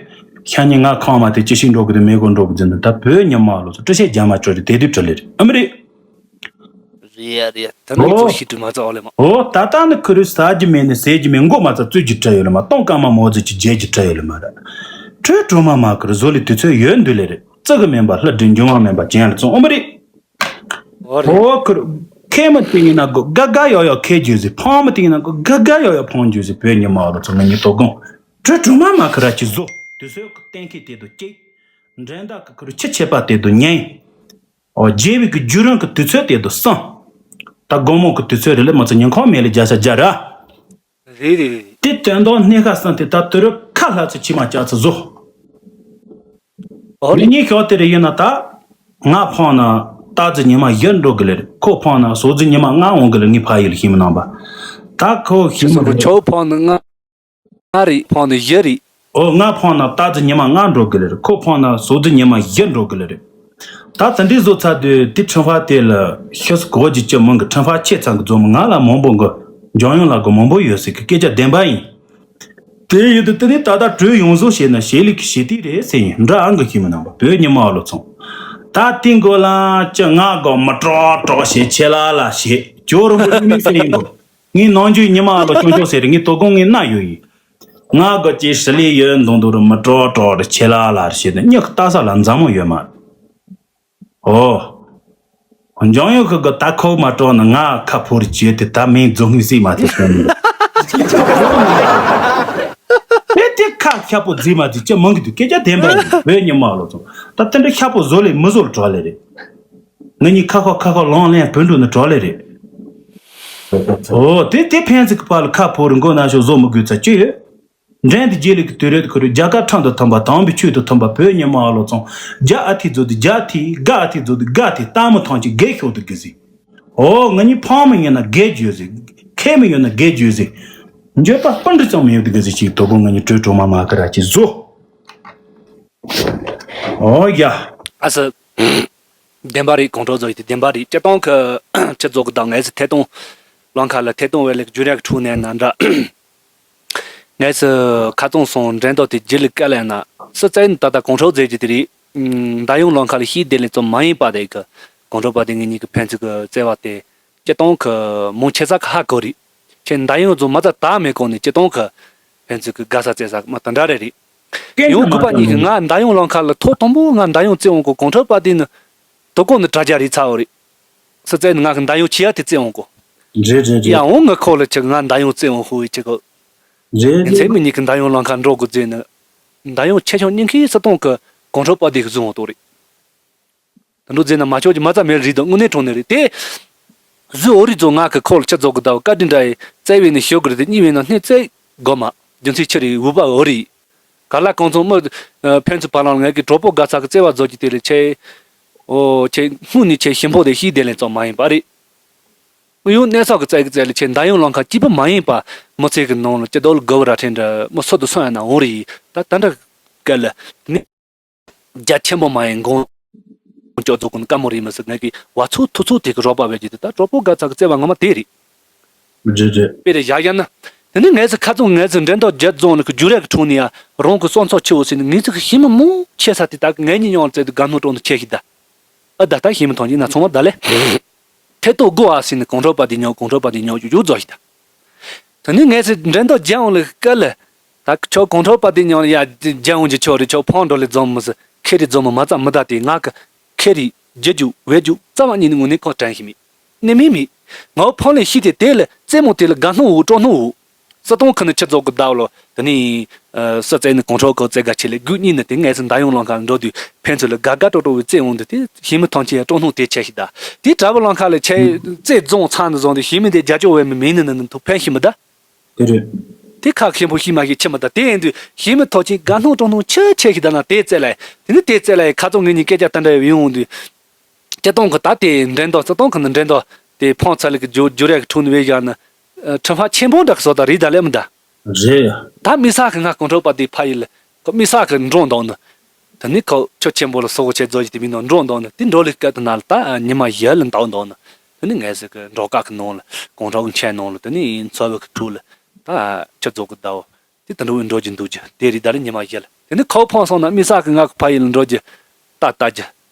ཤ་ཉེ་ང་ཁང་མ་དེ་ཅི་ཞིག་འགྲོ་གི་དུ་མེ་གོ་འགྲོ་གི་འཛིན་དུ་ད་བོད་ཉི་མ་ལོ་ཚོ་ཀྲི་ཤེ་རྒྱ་མ་ཅོ་རི་དེ་དུས་ཀྲི་ལེ་རེད་ཨ་མི་རེད། རེད་ཡ་རེད་ཡ་ད་ནི་ཨོ། ཚོ་ཤི་དྲི་མ་ཚ་ཨོ་ལེ་མ། ཨོ་ད་ལྟ་ནི་ཁུ་རུ་ཟ་རྒྱུ་མེད་ནི་ཟས་རྒྱུ་མེད་མགོ་མ་ཚ་བཙུད་རྒྱུ་ཀྲི་ཡོད་ལེ་མ་གཏོང་ཀ་མ་མོ་ཟི་ཅི་རྒྱས་རྒྱུ་ཀྲི་ཡོད་ལེ་མ་ར། ཁྲོས་གྲོ་མ་མ་ཁུ་རུ་བཟོ་ལི་དུས་ཚོད་ཡོད་འདུག་ལེ་རེད་ཙི་གི་མིན་པ་ལྷ་དྲིན་འབྱུང་བ་མིན་པ་ཅན་ལ་བཙོང་ཨོ་མི་རེད། ཨོ་རེད། ཨོ་ཁུ་རུ། ཁེ་མ་ཏིང་ཡིན་ན་གོ་ག་ག་ཡོ་ཡོ་ཁེ་རྒྱུ་ཟི་ཕང་མ་ཏིང་ཡིན་ན་གོ་ག་ག་ཡོ་ཡོ་ཕང་རྒྱུ་ཟི་བོད་ཉི་མ་ཨོ་རུ་ཚོ་ང་ཉི་ཏོ་གོང་ཁྲོས་གྲོ་མ་མ་ཁུ་ར་ཅི་བཟོ་དུས་ཚོད་གཏན་འཁེལ་དེ་དུ་གཅིག་འགྲན་ཟླ་གི་ཁུ་རུ་ཁྱི་ཆད་པ་དེ་དུ་ཉན། ཨོ་རྒྱལ་བའི་གི་རྒྱུ་རང་གི་དུས་ཚོད་དེ་དུ་སང་། ད་དགོང་མོ་གི་དུས་ཚོད་རེ་ལེ་མ་ཚོ་ཉིན་གང་མེད་ལེ་རྒྱ་ཤ་རྒྱ་ར། རེད་རེད་རེད། དེ་དོན་དག་སྣེ་ཁ་སང་དེ་ད་དུ་རུ་ཁ་ལྷ་ཚོ་ཕྱི་མ་ལྕགས་ཚོ་བཟོ། ཨོ་རེད། ངེད་ཤོག་དེ་རེ་ཡིན་ན་ད། ང་ཕང་ན་རྟ་རྫི་ཉི་མ་བཞི་འགྲོ་གི་ལེ་རེད་ཁོ་ཕང་ན་ཟོག་རྫི་ཉི་མ་ལྔ་འོང་གི་ལེ་ངའི་ཕ་ཡུལ་ལ་ཤི་མི་ནང་པ། ད་ཁོ་ཤི་མི་རེད། ཆོག་ཕང་ན་ལྔ། ལྔ་རེད། ཕོན་ནི་བཞི་རེད། ཨོ། ང་ཕོན་ན་ཏ་ཛི་ཉི་མ་ལྔ་འགྲོ་གི་ལེ་རེད། ཁོ་ཕོན་ན་སོ་ཛི་ཉི་མ་བཞི་འགྲོ་གི་ལེ་རེད། ད་དེ་འདྲའི་བཟོ་ཚར་དུས་དེ་ཁྲིམས་ཧྥ་དེ་ལ་ཤི་སི་གོ་གི་ཅི་མང་གི། ཁྲིམས་ཧྥ་ཆེ་ཚང་གི་རྫོང་མི་ང་ལ་མང་པོ་གི། འཇམ་དབྱངས་ལ་གི་མང་པོ་ཡོད་ཟེར་གི། སྐད་ཆ་བདེན་པ་ཡིན། དེ་ཡིན་དུས་དེ་ནས་ད་ལྟ་གྲོས་ཡོངས་བཟོ་བྱས་ན་བྱེད་ལས་ཀྱི་བྱེད་དུས་རེད་ཟེར་ཡིན། འདྲ་ཨང་གི་ཤི་མི་ནང་པ་བོད་ཉི་མ་ཨ་ལོ་ཚང་། ད་དེ་འགོ་ལ་ཅི་ང་གི་མི་དྲག་དྲག་བྱེད་ཆེ་ལ་ལ་བྱེད་ཇོ་རུ་མི་མི་ཟེར་ཡིན་གོ། ངའི་ནང་ཆོས་ཉི་མ་ཨ་ལོ་སྐྱོང་ཆོག་ཟེར་རེད། ངའི་དོ་དགོང་ངའི་སྣ་ཡོད་ཡིན། ང་གི་ཅི་ཧྲི་ལི་ཡོད་མདོང་དུ་རུ་མི་དྲག་དྲག་རུ་ཆེ་ལ་ལ་རུ་བྱེད་ནས་མྱི་གི་ལྟ་ས་ལ་མཛའ་མོ་ཡོད་མ་རེད། ཨོ། འཇམ་དབྱངས་ཁུ་གི་ད་ཁོག་མ་དྲག་ན་ང་ཁ་ཕོར་བྱེད་དེ་ད་མིང་རྫོང་ངི་སྲིད་མ་ཐེ་སོང་། དེ་དེ་ཁ་ཤ་པོ་རྫི་མ་རྫི་ཅི་མང་གི་འདུག་སྐད་ཆ་བདེན་པ་ཡིན། བོད་ཉི་མ་ལོ་ཚོ་ད་དེ་འདྲ་ཤ་པོ་བཟོ་ལས་མི་བཟོ་ལ་གྲགས་ལེ་རེད། ང་གཉིས་ཁ་ཁ་ཁ་ཁ་ལོང་ལེན་བོད་འགྲོ་ན་གྲགས་ལེ་རེད། ཨོ། དེ་དེ་ཕན་ཚུན་གི་བར་ལ་ཁ་ཕོར་མགོ་ན་ཤོག་བཟོ་མི་དགོས་ཚ་ཅི་ཡོད། འགྲན་དུ་རྗེས་ལུས་ཀྱི་དུས་རབས་ཁུ་རུ་རྒྱ་གར་ཁྲང་དུ་ཐོན་པ། དམ་པའི་ཆོས་དུ་ཐོན་པ། བོད་ཉི་མ་ཨ་ལོ་ཚང་། རྒྱ་ཨ་ཐི་རྫོ་དུ་རྒྱ་ཐི། དགའ་ཨ་ཐི་རྫོ་དུ་དགའ་ཐི། ལྟ་མི་ཐང་ཆེ་དགེ་ཤོག་ཏུ་དགེ་ཟིག་ཨོ། ང་གཉིས་ཕང་མི་ཡོད་ན་དགེ་བརྗོད་ཟིག་ཁེ་མི་ཡོད་ན་དགེ་བརྗོད་ཟིག་འགྱོད་པ་སྤུན་འདྲི་ཙམ་མི་ཡོད་དུ་དགེ་ཟིག་ཅིག་དོ་དགོང་ང་གཉིས་གྲོས་གྲོ་མ་མ་ཀི་ར་ཅིག་བཟོ། ཨོ་ཡ། ཨ་ས། བདེན་པ་རེད། གོང་ཁྲོ་བཟོ་ཡི་དེ་བདེན་པ་རེད། སྤྱི་བཏང་གི་སྤྱི་ཚོགས་ཀྱི་དང་ངལ་གསོ་ཐད་གཏོང་ལམ་ཁ་ལ་ཐད་གཏོང་བས་ལེགས་འཇུ་རེག་འཁྲུག་ནས་ན་འདྲ། ངལ་གསོ་ཁ་ཚོང་སོང་འགྲན་ཐོག་དེ་རྗེས་ལུས་བཀལ་ཡ་ན་སི་ཙའི་ནི་ད་ལྟ་གོང་ཁྲོ་བཟོས་ཀྱི་དེ་རེད། མདའ་ཡོང་ལམ་ཁ་ལ་ཤི་བདེ་ལེ་ཙམ་མ་ཡིན་པ་དེ་གི་གོང་ཁྲོ་པ་དེ་ངེད་གཉིས་ཀྱི་ཕན་ཚུན་གི་བརྩེ་བ་དེ་སྤྱི་བཏང་གི་མང་ཆེ་ས་གི་ཧ་གོ་རེད། ཁྱེད་མདའ་ཡོང་ཚོ་མ་ཚ་ད་མེད་གོང་ནས་སྤྱི་བཏང་གི་ཕན་ཚུན་གི་དགའ་ས་བརྩེ་ས་མ་དེ་འདྲ་རེད་རེད། ཡང་སྐུ་པ་གཉིས་ཀྱིས་ང་མདའ་ཡོང་ལམ་ཁ་ལ་ཐོག་དང་པོ་ང་མདའ་ཡོང་རྩེ་འོང་གོ། གོང་ཁྲོ་པ་དེ་ནི་དོ་དགོང་ནི་དྲ་རྒྱ་རིག་ཚར་བ་རེད། སི་ཙའི་ནི་ང་གི་མདའ་ཡོང་ཆེ་ཡ་དེ་རྩེ་འོང་གོ། རེད་རེད་ཡ་རེད། འོང་ངི་ཁོག་ལ་ཆི་ང་མདའ་ཡོང་རྩེ་འོང་ཧུ་ཡི་ཆི་གོ། རེད་ངི་རེད། ཚེ་མི་གཉིས་ཀྱི་མདའ་ཡོང་ལམ་ཁ་འགྲོ་དགོ་རྩེ་ནི། མདའ་ཡོང་ཆེ་ཆུང་གཉིས་ཀའི་སྲིད་དོན་གི་གོང་ཁྲོ་པ་དེ་གི་བཟུང་འོང་དོ་རེད། དེ་འདྲ་བཟོས་ན་མ་ཆོག་གི་མ་རྩ་མེད་རེད་དོ། དངོས་གནས་དྲང་གནས་རེད་དེ། གཟུ་འོ་རི་ཚོ་ང་གི་ཁོ་ལ་ཆ་རྫོགས་གི་ཟླ་བ་བཀའ་དྲིན་འདྲ་ཡི་རྩེ་བའི་ནི་ཤོག་གི་རེད་དེ་གཉིས་བའི་ནི་སྣེ་རྩེ་དགོ་མ། རྒྱུ་མཚན་ཆི་རེད། འུ་པ་འོ་རི། ག་ལ་གང་ཚོང་མི་ཕན་ཚུན་བར་ལ་ངས་ཀྱི་གྲོགས་པོ་དགའ་ཚགས་ཀྱི་བརྩེ་བ་བཟོ་རྒྱུ་དེ་ལས་ཆེ། ཨོ་ཆེ་སྔུན་ནས་ཆེ་ཞིམ་པོ་དེ་ཤི་དེ་ལས་ཙམ་མ་ཡིན་པ་རེད། ཡང་གནས་ཚང་གི་རྩེ་གི་རྩེ་ལ་ཆེ་མདའ་ཡོང་ལམ་ཁ་སྐྱིད་པོ་མ་ཡིན་པ། མི་ཚེ་གི་ནང་ལ་སྐྱིད་སྡུག་ལ་དགའ་བ་ར་ཕྲན་འདྲ་མི་སུ་དུ་སོང་ཡ་ན་འོང་རི་ཡི་ད་ད་འདྲ་གལ་ལ་ནི། རྒྱ་ཆེན་པོ་མ་ཡིན་གོང་ཅོག་རྫོགས་ཀུན་དཀའ་མོ་རེད་མི་སྲིད་ངས་ཀྱི་བ་ཚུགས་ཐུག་ཚུགས་དེ་གི་རོགས་པ་བས་ཀྱི་དེ་ད་གྲོགས་པོ་དགའ་ཚགས་ཀྱི་བརྩེ་བ་ངོ་མ་དེ་རེད། རེད་རེད། དཔེ་རེ་བཞག་ཡ་ན། དེ་ནི་ངས་སི་ཁ་ཚོང་ངས་སི་འགྲན་ཟླ་བརྒྱད་རྫོང་ནི་གི་རྒྱུ་རེ་གི་འཁྲུངས་ནི་ཡ་རང་གི་སོང་ཚོགས་ཆེ་བོ་སི་ནི་ངས་སི་གི་ཞི་མི་མང་ཆེ་ས་དེ་ད་གི་ངས་ཉིད་ཡོང་ལ་བཙལ་དུ་དགའ་སྣང་སྤྲོ་ནི་ཆེ་ཞིག་ད། ཨ་ད་ད་ཞི་མི་ཐོང་ཅིག་ན་ཚང་མ་ད་ལེ། ཐེ་ཏོ་དགོ་ཨ་སི་ནི་གོང་ཁྲོ་པ་དེ་ཉོ་གོང་ཁྲོ་པ་དེ་ཉོ་ཡུ་ཡུ་རྫོགས་ཞིག་ད། དེ་ནི་ངས་སི་འགྲན་ཟླ་བརྒྱད་ཡོང་ལ་གི་སྐལ་ལེ། ད་ཁྱོད་གོང་ཁྲོ་པ་དེ་ཉོ་ཡ་རྒྱལ་ཡོང་གི་ཆོག་རེད། ཁྱོད་ཕང་འགྲོ་ལེ་རྫོང་མི་སི་ཁེ་རི་རྫོང་མི་མ་རྩ་མི་ད་དེ་ང་གི་ཁེ་རི་རྒྱུ་རྒྱུ་བེ་རྒྱུ་རྩ་བ་ཉིད་ནི་དངོས་གནས་ཁོ་དྲན་ཞིག་མེད། ནི་མི་མི། ང་ཕང་ལེ་ཤི་དེ་དེ་ལེ་རྩེད་མོ་དེ་ལེ་དགའ་སྣང་འུ་སྤྲོ་སྣང་འུ། སི་ཏོང་ཁི་ནི་ཆི་རྫོགས་གི་ཟླ་བ་ལོ་དེ་ནི། སི་ཙེ་ནི་གོང་ཁྲོ་ཁོ་རྩེ་དགའ་ཆེ་ལེ་དགུ་གཉིས་ནི་དེ་ངས་སི་མདའ་ཡོང་ལམ་ཁ་འགྲོ་དུས་ཕན་ཚུན་ལེ་དགའ་དགའ་སྤྲོ་སྤྲོ་བའི་རྩེད་འོང་དུས་དེ་ཞི་མི་ཐང་ཆེ་ཡ་སྤྲོ་སྣང་དེ་ཆེ་ཞིག་ད། དེ་དྲ་བ་ལམ་ཁ་ལེ་ཆེ་རྩེད་རྫོང་ཚང་ནི་བཟུང་དུས་ཞི་མི་དེ་རྒྱ་ཅོག་བས་མི་མིན་ནི་ནི་ནི་ཐུག་ཕན་ཞིག་མི་ད། དེ་རེད། དེ་ཁག་ཆེན་པོ་ཤི་མ་ཤི་ཆེ་མི་ད་དེ་ཡིན་དུས་ཤི་མི་ཐོག་ཆེན་དགའ་སྣང་སྤྲོ་སྣང་ཆེ་ཆེ་ཤི་ད་ན་དེ་རྩེ་ལ་དེ་ནི་དེ་རྩེ་ལ་ཁ་ཚོང་ངེད་གཉིས་སྐད་ཆ་ད་འདྲ་ཡོང་དུས། སྤྱི་སྟོང་གི་ད་དེ་འགྲན་ཟླ་སྤྱི་སྟོང་གི་ནི་འགྲན་ཟླ་དེ་ཕོང་ཚ་ལི་གི་ཇོ་ཇོ་རེ་གི་ཁྲུང་ནི་བས་བཞག་ནི། ཁྲི་ཕ་ཆེན་པོ་འདྲ་གི་བཟོ་ད་རེད་ད་ལེ་མི་ད། རེད། ད་མི་ས་གི་ང་གོང་ཁྲོ་པ་དེ་ཕ་ཡི་ལ་ཁོ་མི་ས་གི་འགྲོ་འདུག་ནི། ད་ནི་ཁོ་ཆོ་ཆེན་པོ་ལ་སོགས་ཆེ་རྫོ་ཞིག་དེ་མི་ནང་འགྲོ་འདུག་ནི་དེ་འགྲོ་ལི་སྐད་དུ་ན་ལ་ད་ཉི་མ་ཡར་ལ་འདའ་འདུག་ནི། དེ་ནི་ངས་ཟེར་གི་འགྲོ་ཀ་གི་ནང་ལ་གོང་ཁྲོ་གི་མཆན་ནང་ལ་དེ་ནི་འཚོ་བའི་གི་ཁྲུ་ལ་ད་ཆུ་རྫོགས་གི་ཟླ་བོ་དེ་དེ་འགྲོ་བའི་འགྲོ་རྒྱུ་འདུག་རྒྱུ་དེ་རི་ད་རི་ཉི་མ་ཡར་ལ་དེ་ནི་ཁོ་ཕོང་སོང་ན་མི་ས་གི་ང་གི་ཕ་ཡི་ལ་འགྲོ་རྒྱུ་ད་ལྟ་རྒྱུ་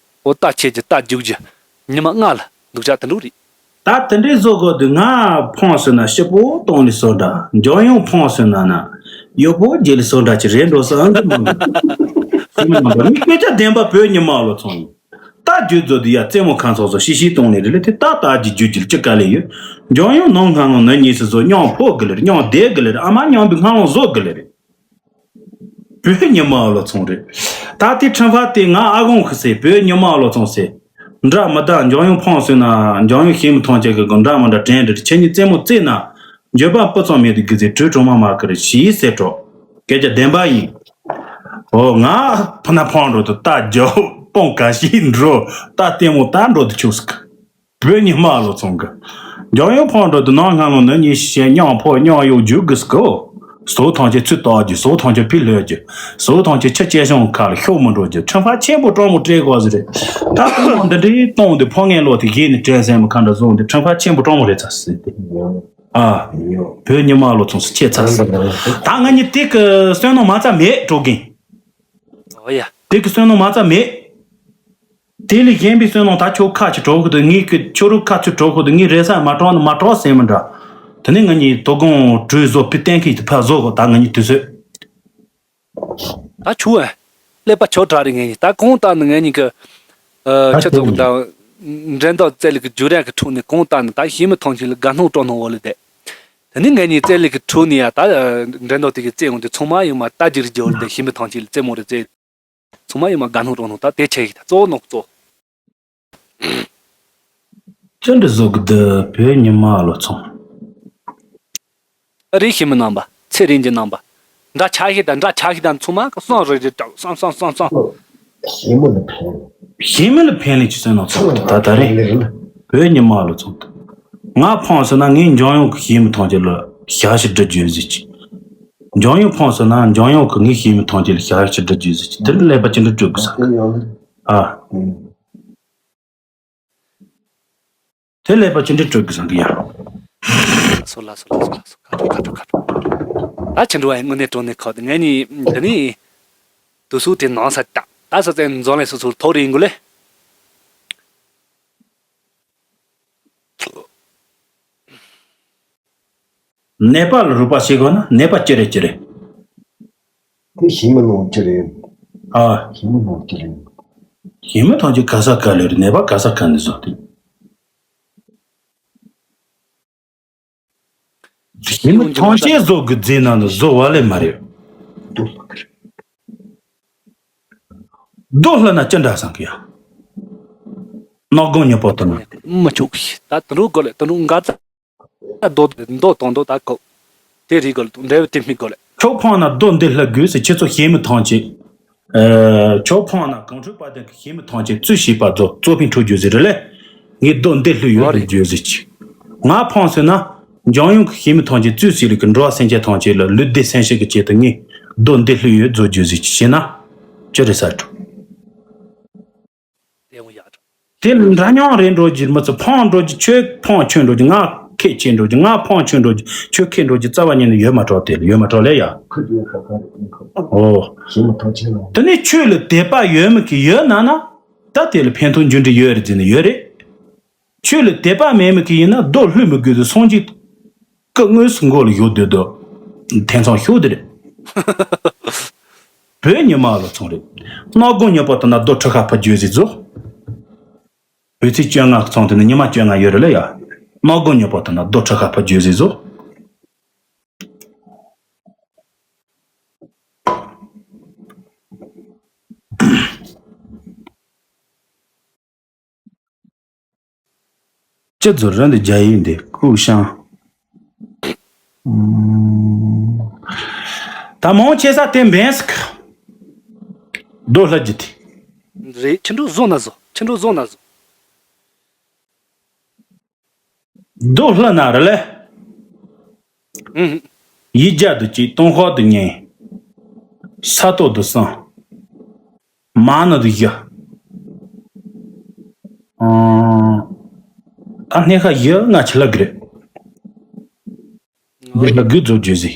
ཨོ་ད་ཆེ་རྒྱུ་ད་རྒྱུག་རྒྱུ་ཉི་མ་ལྔ་ལ་འདུག་ཆ་དེ་འགྲོ་རེད། ད་དེ་འདྲའི་བཟོ་དགོས་དུས་ང་ཕོང་སོང་ན་ཤི་པོ་གཏོང་ལི་སོ་འདྲ་འཇོན་ཡོང་ཕོང་སོང་ན་ན་ཡོ་པོ་རྒྱལ་ལི་སོ་འདྲ་ཅི་རེད་འགྲོ་ས་ཨང་གི་མང་གི་མི་སྐད་ཆ་བདེན་པ་བོད་ཉི་མ་ལོ་ཚོང་ཡིན། ད་རྒྱུ་རྫོ་དུ་ཡ་རྩེད་མོ་ཁང་ཚོགས་སོ་ཤི་ཤི་གཏོང་ལེ་རེད་ལེ་དེ་ད་ད་རྒྱུ་རྒྱུ་རྒྱུ་ལ་ཅི་དཀའ་ལས་ཡོད། འཇོན་ཡོང་ནང་སྔ་ལོང་ན་གཉིས་སུ་བཟོ་མཉམ་ཕོ་གི་ལེ་རེད་མཉམ་བསྡད་གི་ལེ་རེད་ཨ་མ་མཉམ་པའི་སྔ་ལོང་བཟོ་གི་ལེ་རེད། བོད་ཉི་མ་ཨ་ལོ་ཚོང་རེད། ད་ལྟའི་ཁྲིམས་ཧྥ་དེ་ང་ཨ་གོང་གི་ཟེར་བོད་ཉི་མ་ཨ་ལོ་ཚོང་ཟེར། འདྲ་མི་འདྲ་འཇོན་ཡོང་ཕོང་སོང་ན་འཇོན་ཡོང་ཤེས་མི་ཐོང་ཆེ་གི་གི་འདྲ་མི་འདྲ་དྲན་འདྲ་ཁྱེད་གཉིས་རྩེད་མོ་རྩེས་ན་འགྱོད་པ་སྤུ་ཙམ་མེད་དུ་གི་ཟེར་གྲོས་གྲོས་མ་མ་གི་རེད་ཞིའི་ཟེར་གྲོགས་སྐད་ཆ་བདེན་པ་ཡིན། ཨོ་ང་ཕུ་ན་ཕོང་འགྲོ་དུ་ད་རྒྱ་སྤོང་ག་ཤི་འགྲོ་ད་ལྟད་མོ་ད་འགྲོ་དུ་ཆུག་སི་གི་བོད་ཉི་མ་ལོ་ཚོང་གི། འཇམ་དབྱངས་ཕང་འགྲོ་དུ་ནང་སྔ་ལོ་ནི་ཉི་ཤེ་མཉམ་ཕོ་མཉམ་གཡོག་རྒྱུག་གི་སྐོ། ཟོག་ཐམས་ཅད་ཚུར་བཏགས་རྒྱུ། ཟོག་ཐམས་ཅད་ཕྱིར་ལྷོད་རྒྱུ། ཟོག་ཐམས་ཅད་ཆུ་སྐྱེས་ཤིང་ཁ་ལ་ཤོར་མི་འགྲོ་རྒྱུ། ཁྲིམས་ཁང་ཆེན་པོ་གྲོགས་མོ་སྤྲད་དགོས་ཟེར་རེད། ད་ཁོ་མོ་འདི་འདྲའི་གཏོང་དུ་ཕོ་ངན་ལོ་དེ་གཞི་ནས་བྲེལ་ཟེར་མི་ཁ་འདྲ་བཟོ་འདི་ཁྲིམས་ཁང་ཆེན་པོ་གྲོགས་མོ་རེད་ཚ་ཟེར་ཏེ། ཨ། བོད་ཉི་མ་ལོ་ཚོང་སུ་ཁྱེད་ཚ་ཟེར། ད་ང་གཉིས་དེ་གི་བསོད་ནམས་མ་རྩ་མེད་གྲོགས་རྒན། ཨོ་ཡ། དེ་གི་བསོད་ནམས་མ་རྩ་མེད། དེ་ལས་གཞན་པའི་བསོད་ནམས། ད་ཁྱོད་ཁ་ཅིག་གྲོགས་ཁུ་དུ་ངས་ཀྱི་ཁྱོད་རུ་ཁ་ཚུར་གྲོགས་ཁུ་དུ་ངས་རེ་ས་མ་གྲོགས་ནི་མ་གྲོགས་ཟེར་མི་འདྲ། དེ་ནས་ང་གཉིས་དོ་དགོང་གྲོས་བཟོ་ཕི་བསྟན་ཁི་དུ་ཕ་བཟོ་གོ། ད་ང་གཉིས་དུས་ཚོད། ད་ཆུ་ཨེ། ཀླད་པ་ཆོ་དྲག་རེད་ངས་ནི། ད་གོང་ལྟར་ནི་ངས་ནི་གི། ཨ། ད་ཁྱེད་ཚོ་དེ་གི་ད། འགྲན་ཟླ་རྩེ་ལི་གི་རྒྱུ་རན་གི་ཁྲུག་ནི་གོང་ལྟར་ནི་ད་ཞི་མི་ཐང་ཆེ་ལི་དགའ་སྣང་སྤྲོ་སྣང་འོ་ལི་དེ། དེ་ནི་ངས་ནི་རྩེ་ལི་གི་ཁྲུག་ནི་ཡ་ད། འགྲན་ཟླ་དེ་གི་རྩེ་འོང་དེ་ཚང་མ་ཡོང་མ་ད་ཅི་རི་རྒྱུ་འོ་ལི་དེ། ཞི་མི་ཐང་ཆེ་ལི་རྩེ་མོ་རི་རྩེ། ཚང་མ་ཡོང་མ་དགའ་སྣང་སྤྲོ་སྣང་ད་དེ་ཆེ་གི་ད་གཙོ་བོ་ནོག་གཙོ། ཅི་འདྲ་བཟོ་གི་འདི་བོད་ཉི་མ་ལོ་ཚོང་། ཨ་རིའི་ཞི་མི་རྣམ་པ། ཚེ་རིང་གི་རྣམ་པ། འདྲ་ཆགས་ཤིག་དང་འདྲ་ཆགས་ཤིག་དང་ཚང་མ་གི་གསང་རེ་རེ་ཀྱང་གསང་གསང་གསང་གསང་། ཞི་མི་ལ་ཕན། ཞི་མི་ལ་ཕན་ལས་ཀྱི་བསོད་ནམས་ཚོགས་ཏེ་ད་ད་རེད། བོད་ཉི་མ་ལོ་ཚོགས་ཏེ། ང་ཕངས་སོང་ན་ངས་འཇང་དབྱངས་ཀྱི་ཞི་མི་ཐམས་ཅད་ལ་ཞབས་ཕྱི་སྒྲུབ་རྒྱུ་ཟེར་གྱི། འཇང་དབྱངས་ཕངས་སོང་ན་འཇང་དབྱངས་ཀྱི་ངའི་ཞི་མི་ཐམས་ཅད་ལ་ཞབས་ཕྱི་སྒྲུབ་རྒྱུ་ཟེར་གྱི། དེར་ཀླད་པ་ཅི་འདྲ་སྤྲོད་དགོས་ས། ཨ། དེ་ཀླད་པ་ཅི་འདྲ་སྤྲོད་དགོས་བསམ་གི་ཡ། སོ་ལ་སོ་ལ་སོ་ལ་སོ། ཁ་ཁྲོ་ཁ་ཁྲོ་ཁ་ཁྲོ། ད་ཆི་འགྲོ་བ་ཡིན་དངོས་གནས་དྲང་གནས་ཁག་དེ་ངས་ནི་དེ་ནི་དུ་སུ་དེ་ནང་ས་ད་ད་ས་ཙན་འཛོམས་ལས་སོ་སོར་ཐོག་རེ་ཡིན་དགོས་ལེ། ནད་པ་ལ་རོགས་པ་བྱེད་དགོས་ན་ནད་པ་ཅི་རེད་ཅི་རེད། དེ་ཞི་མི་ནང་ཅི་རེད། ཨ། ཞི་མི་ནང་ཅི་རེད། ཞི་མི་ཐམས་ཅད་ག་ས་ག་ལེ་རེད། ནད་པ་ག་ས་ག་ནས་བཟོ་དེ། ཞི་མི་ཐམས་ཅད་བཟོ་དགོས་རྫས་ན་ནི་བཟོ་བ་ལས་མ་རེད། རྡོ་ལྷ་ན་ཅི་འདྲ་བསམ་གི་ཡ། ནག་དགོང་ཉི་པོ་དུ་ན། མི་ཆོག་གི་ད་དུ་རུ་གོ་ལེ་དུ་རུ་འགའ་ཙ། རྡོ་རྡོ་དང་རྡོ་ད་གོ། དེ་རིགས་གོ་ལེ་འབྲས་བུ་དེ་མི་གོ་ལེ། ཁྱོད་ཕང་ན་རྡོ་འདི་ལྷ་དགོས་ཟེར། ཁྱེད་ཚོ་ཞི་མི་ཐམས་ཅད། ཨ། ཁྱོད་ཕང་ན་གངས་ཁྲོད་དཔལ་ལྡན་གྱི་ཞི་མི་ཐམས་ཅད་གཙོས་བྱས་པ་རྫོགས་གཙོ་ཕན་འཕྲོད་རྒྱུ་ཟེར་རེད་ལེ། ངས་རྡོ་འདི་ལྷོད་ཡོད་རེད་རྒྱུ་ཟེར་གྱི། ང་ཕང་ཟེར་ན། འཇང་དབྱངས་ཀྱི་ཞི་མི་ཐམས་ཅད་གཙོས་བྱས་ལ་གི་འགྲོ་བ་སེམས་ཅན་ཐམས་ཅད་ལ་ལུས་བདེ་སེམས་སྐྱིད་ཀྱི་ཆེད་དུ་ངས་རྡོ་འདི་ལྷོད་ཡོད་རྫོགས་རྒྱུ་ཟེར་གྱི་བྱས་ན། ཅི་རེད་ས་འགྲོ། དེ་ཡང་ཡག་འགྲོ། དེ་ལ་འདྲ་མཉམ་རེད་འགྲོ་རྒྱུ་མི་ཚོ་ཕང་འགྲོ་རྒྱུ། ཁྱོད་ཕང་ཁྱོད་འགྲོ་རྒྱུ། ང་ཁེ་ཁྱེད་འགྲོ་རྒྱུ། ང་ཕང་ཁྱོད་འགྲོ་རྒྱུ། ཁྱོད་ཁེ་འགྲོ་རྒྱུ་རྩ་བ་ཉིད་ནས་ཡོད་མ་གྲོགས། དེ་ལ་ཡོད་མ་གྲོགས་ལེ་ཡ། ཁུ་དེ་ཁ་ཁ་རེད་ཁ། ཨོ། ཞི་མི་ཐམས་ཅད་ལ། དེ་ནས་ཁྱོད་ལ་དད་པ་ཡོད་མི་གི་ཡོད་ན་ན། ད་དེ་ལ་ཕན་ཐོགས་འབྱུང་འདྲི་ཡོད་རེད་ཟེར་ན་ཡོད་རེད། ཆོས་ལ་དད་པ་མེད་མི་གི་ཡིན་ན་རྡོ་ལྷོད་མི་དགོས་དུ་སངས་རྒྱས་སྐུ་དངོས་སུ་མགོ་ལ་བཞུགས་སྡོད་དོ། ཐེ་ཚོམ་ཤོར་དེ་རེད། བོད་ཉི་མ་ལོ་ཚོང་རེད། སྣ་དགོང་ཉི་པོ་དུ་ན་རྡོ་ཁྲི་ཁ་ཕ་བརྗོད་ཟིག་བཟོ། བོད་ཚེས་བཅོ་ལྔ་ཚོང་དུ་ནི་ཉི་མ་བཅོ་ལྔ་ཡོད་རེད་ལ་ཡ། སྣ་དགོང་ཉི་པོ་དུ་ན་རྡོ་ཁྲི་ཁ་ཕ་བརྗོད་ཟིག་བཟོ། ཅི་ཚོ་རི་འདི་རྒྱ་ཡིག་འདི་ཀུ་ཤང་། ད་མང་ཆེ་ས་དེ་འབེན་སི་ཀི། རྡོ་ལྷ་རྒྱུ་དེ། རེད། ཁྱི་འགྲོ་བཟོ་ན་བཟོ། ཁྱི་འགྲོ་བཟོ་ན་བཟོ། རྡོ་ལྷ་ན་ར་ལེ། ཨུ། ཡིག་བརྒྱ་དུ་གཅིག་སྟོང་ཤོག་དུ་གཉིས། ས་སྟོང་དུ་གསུམ། མ་ན་དུ་བཞི། ཨང་། ད་སྣེ་ཁ་བཞི་ལྔ་ཆི་ལ་གི་རེད། འདི་ལ་དགུ་རྫོགས་རྒྱུ་ཟིག་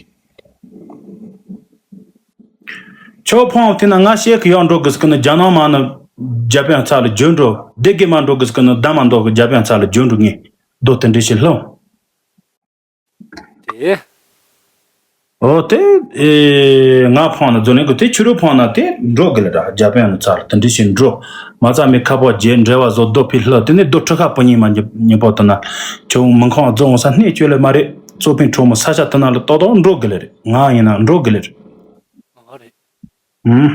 ཆོ་ཕང་དེ་ན་ང་ཤེས་ཀི་ཡང་འགྲོ་དགོས་ཀི་ན་རྒྱ་ནག་མ་ན་རྒྱ་པན་ཚ་ལ་འཇོན་འགྲོ། སྡེ་དགེ་མ་འགྲོ་དགོས་ཀི་ན་ད་མ་འདོག་གི་རྒྱ་པན་ཚ་ལ་འཇོན་འགྲོ་ངས་རྡོ་དེ་འདྲི་ཞིག་ལྷུང་། དེ། ཨོ་དེ། ཨེ། ང་ཕང་ན་རྫོ་ནས་གི་དེ་ཆུ་རུ་ཕང་ན་དེ་འགྲོ་གི་ལ་ར་རྒྱ་པན་ཚ་ལ་དེ་འདྲི་ཞིག་འགྲོ། མ་རྩ་མེད་ཁ་པོ་རྒྱལ་འབྲེལ་བ་བཟོ་རྡོ་ཕི་ལྷུ་དེ་ནས་རྡོ་ཁྲི་ཁ་པོ་ཉིན་མ་ཉིན་པོ་དེ་ན་ཆུ་མི་ཁང་རྫོ་འོང་ས་སྣེ་བཅོས་ལེ་མ་རེད། གཙོ་ཕན་གྲོགས་མོ་ས་ཆ་དེ་ན་ལ་ཏོག་ཏོག་འགྲོ་གི་ལ་རེད། ང་ཡིན་ན་འགྲོ་གི་ལ་རེད། ཨ་རེད། ཨུམ།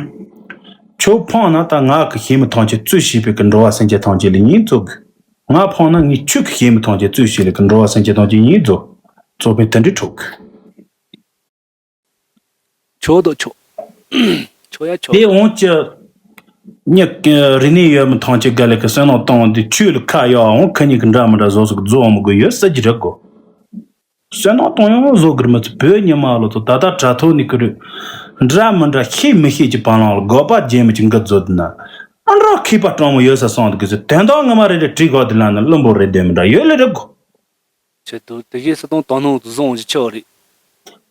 ཁྱོད་ཕང་ན་ད་ང་གི་ཞི་མི་ཐམས་ཅད་གཙོས་བྱས་པའི་གི་འགྲོ་བ་སེམས་ཅན་ཐམས་ཅད་ལ་ཉིན་གཙོ་གི། ང་ཕང་ན་ངས་ཁྱོད་ཀྱི་ཞི་མི་ཐམས་ཅད་གཙོས་བྱས་ལ་གི་འགྲོ་བ་སེམས་ཅན་ཐམས་ཅད་ཉིན་གཙོ། གཙོ་ཕན་དེ་འདྲའི་འཕྲོག་གི། ཆོག་དོ་ཆོག་ཆོག་ཡ་ཆོག་དེ་འོང་ཅི། མྱི་རིག་གནས་ཡོད་མི་ཐམས་ཅད་ག་ལེ་གི་བསོད་ནམས་བཏང་དེ་ཆོས་ལ་ཁ་གཡར་འོང་ཁ་ཉིན་གི་འདྲ་མི་འདྲ་བཟོ་ཟིག་རྫོགས་འོང་མི་དགོས་ཡོད་ས་ཀྱི་རེད་གོ། བསོད་ནམས་གཏོང་ཡང་བཟོ་གི་མི་ཚོ་བོད་ཉི་མ་ལོ་ཚོ་ད་ལྟ་དྲ་ཐོག་ནས་ཁུ་རུ་འདྲ་མི་འདྲ་ཤེས་མི་ཤེས་ཀྱི་བང་ལང་ལ་དགོས་པ་རྗེས་མི་ཅིག་འགི་བཟོ་དུ་ན། ཨ་འདྲ་མཁས་པ་སྤྲང་མོ་ཡོད་ས་སོང་དུ་གི་ཚོ་དོན་དག་ངོ་མ་རེ་རེ་བྲིས་གོ་དུ་ལ་ན་བླུན་པོ་རེ་དོན་མི་འདྲ་ཡོད་ལེ་རེ་གོ། ཆེད་དུ་དེ་གའི་སྲིད་དོན་དོ་སྣང་དུ་བཟུང་གི་ཆོག་རེད།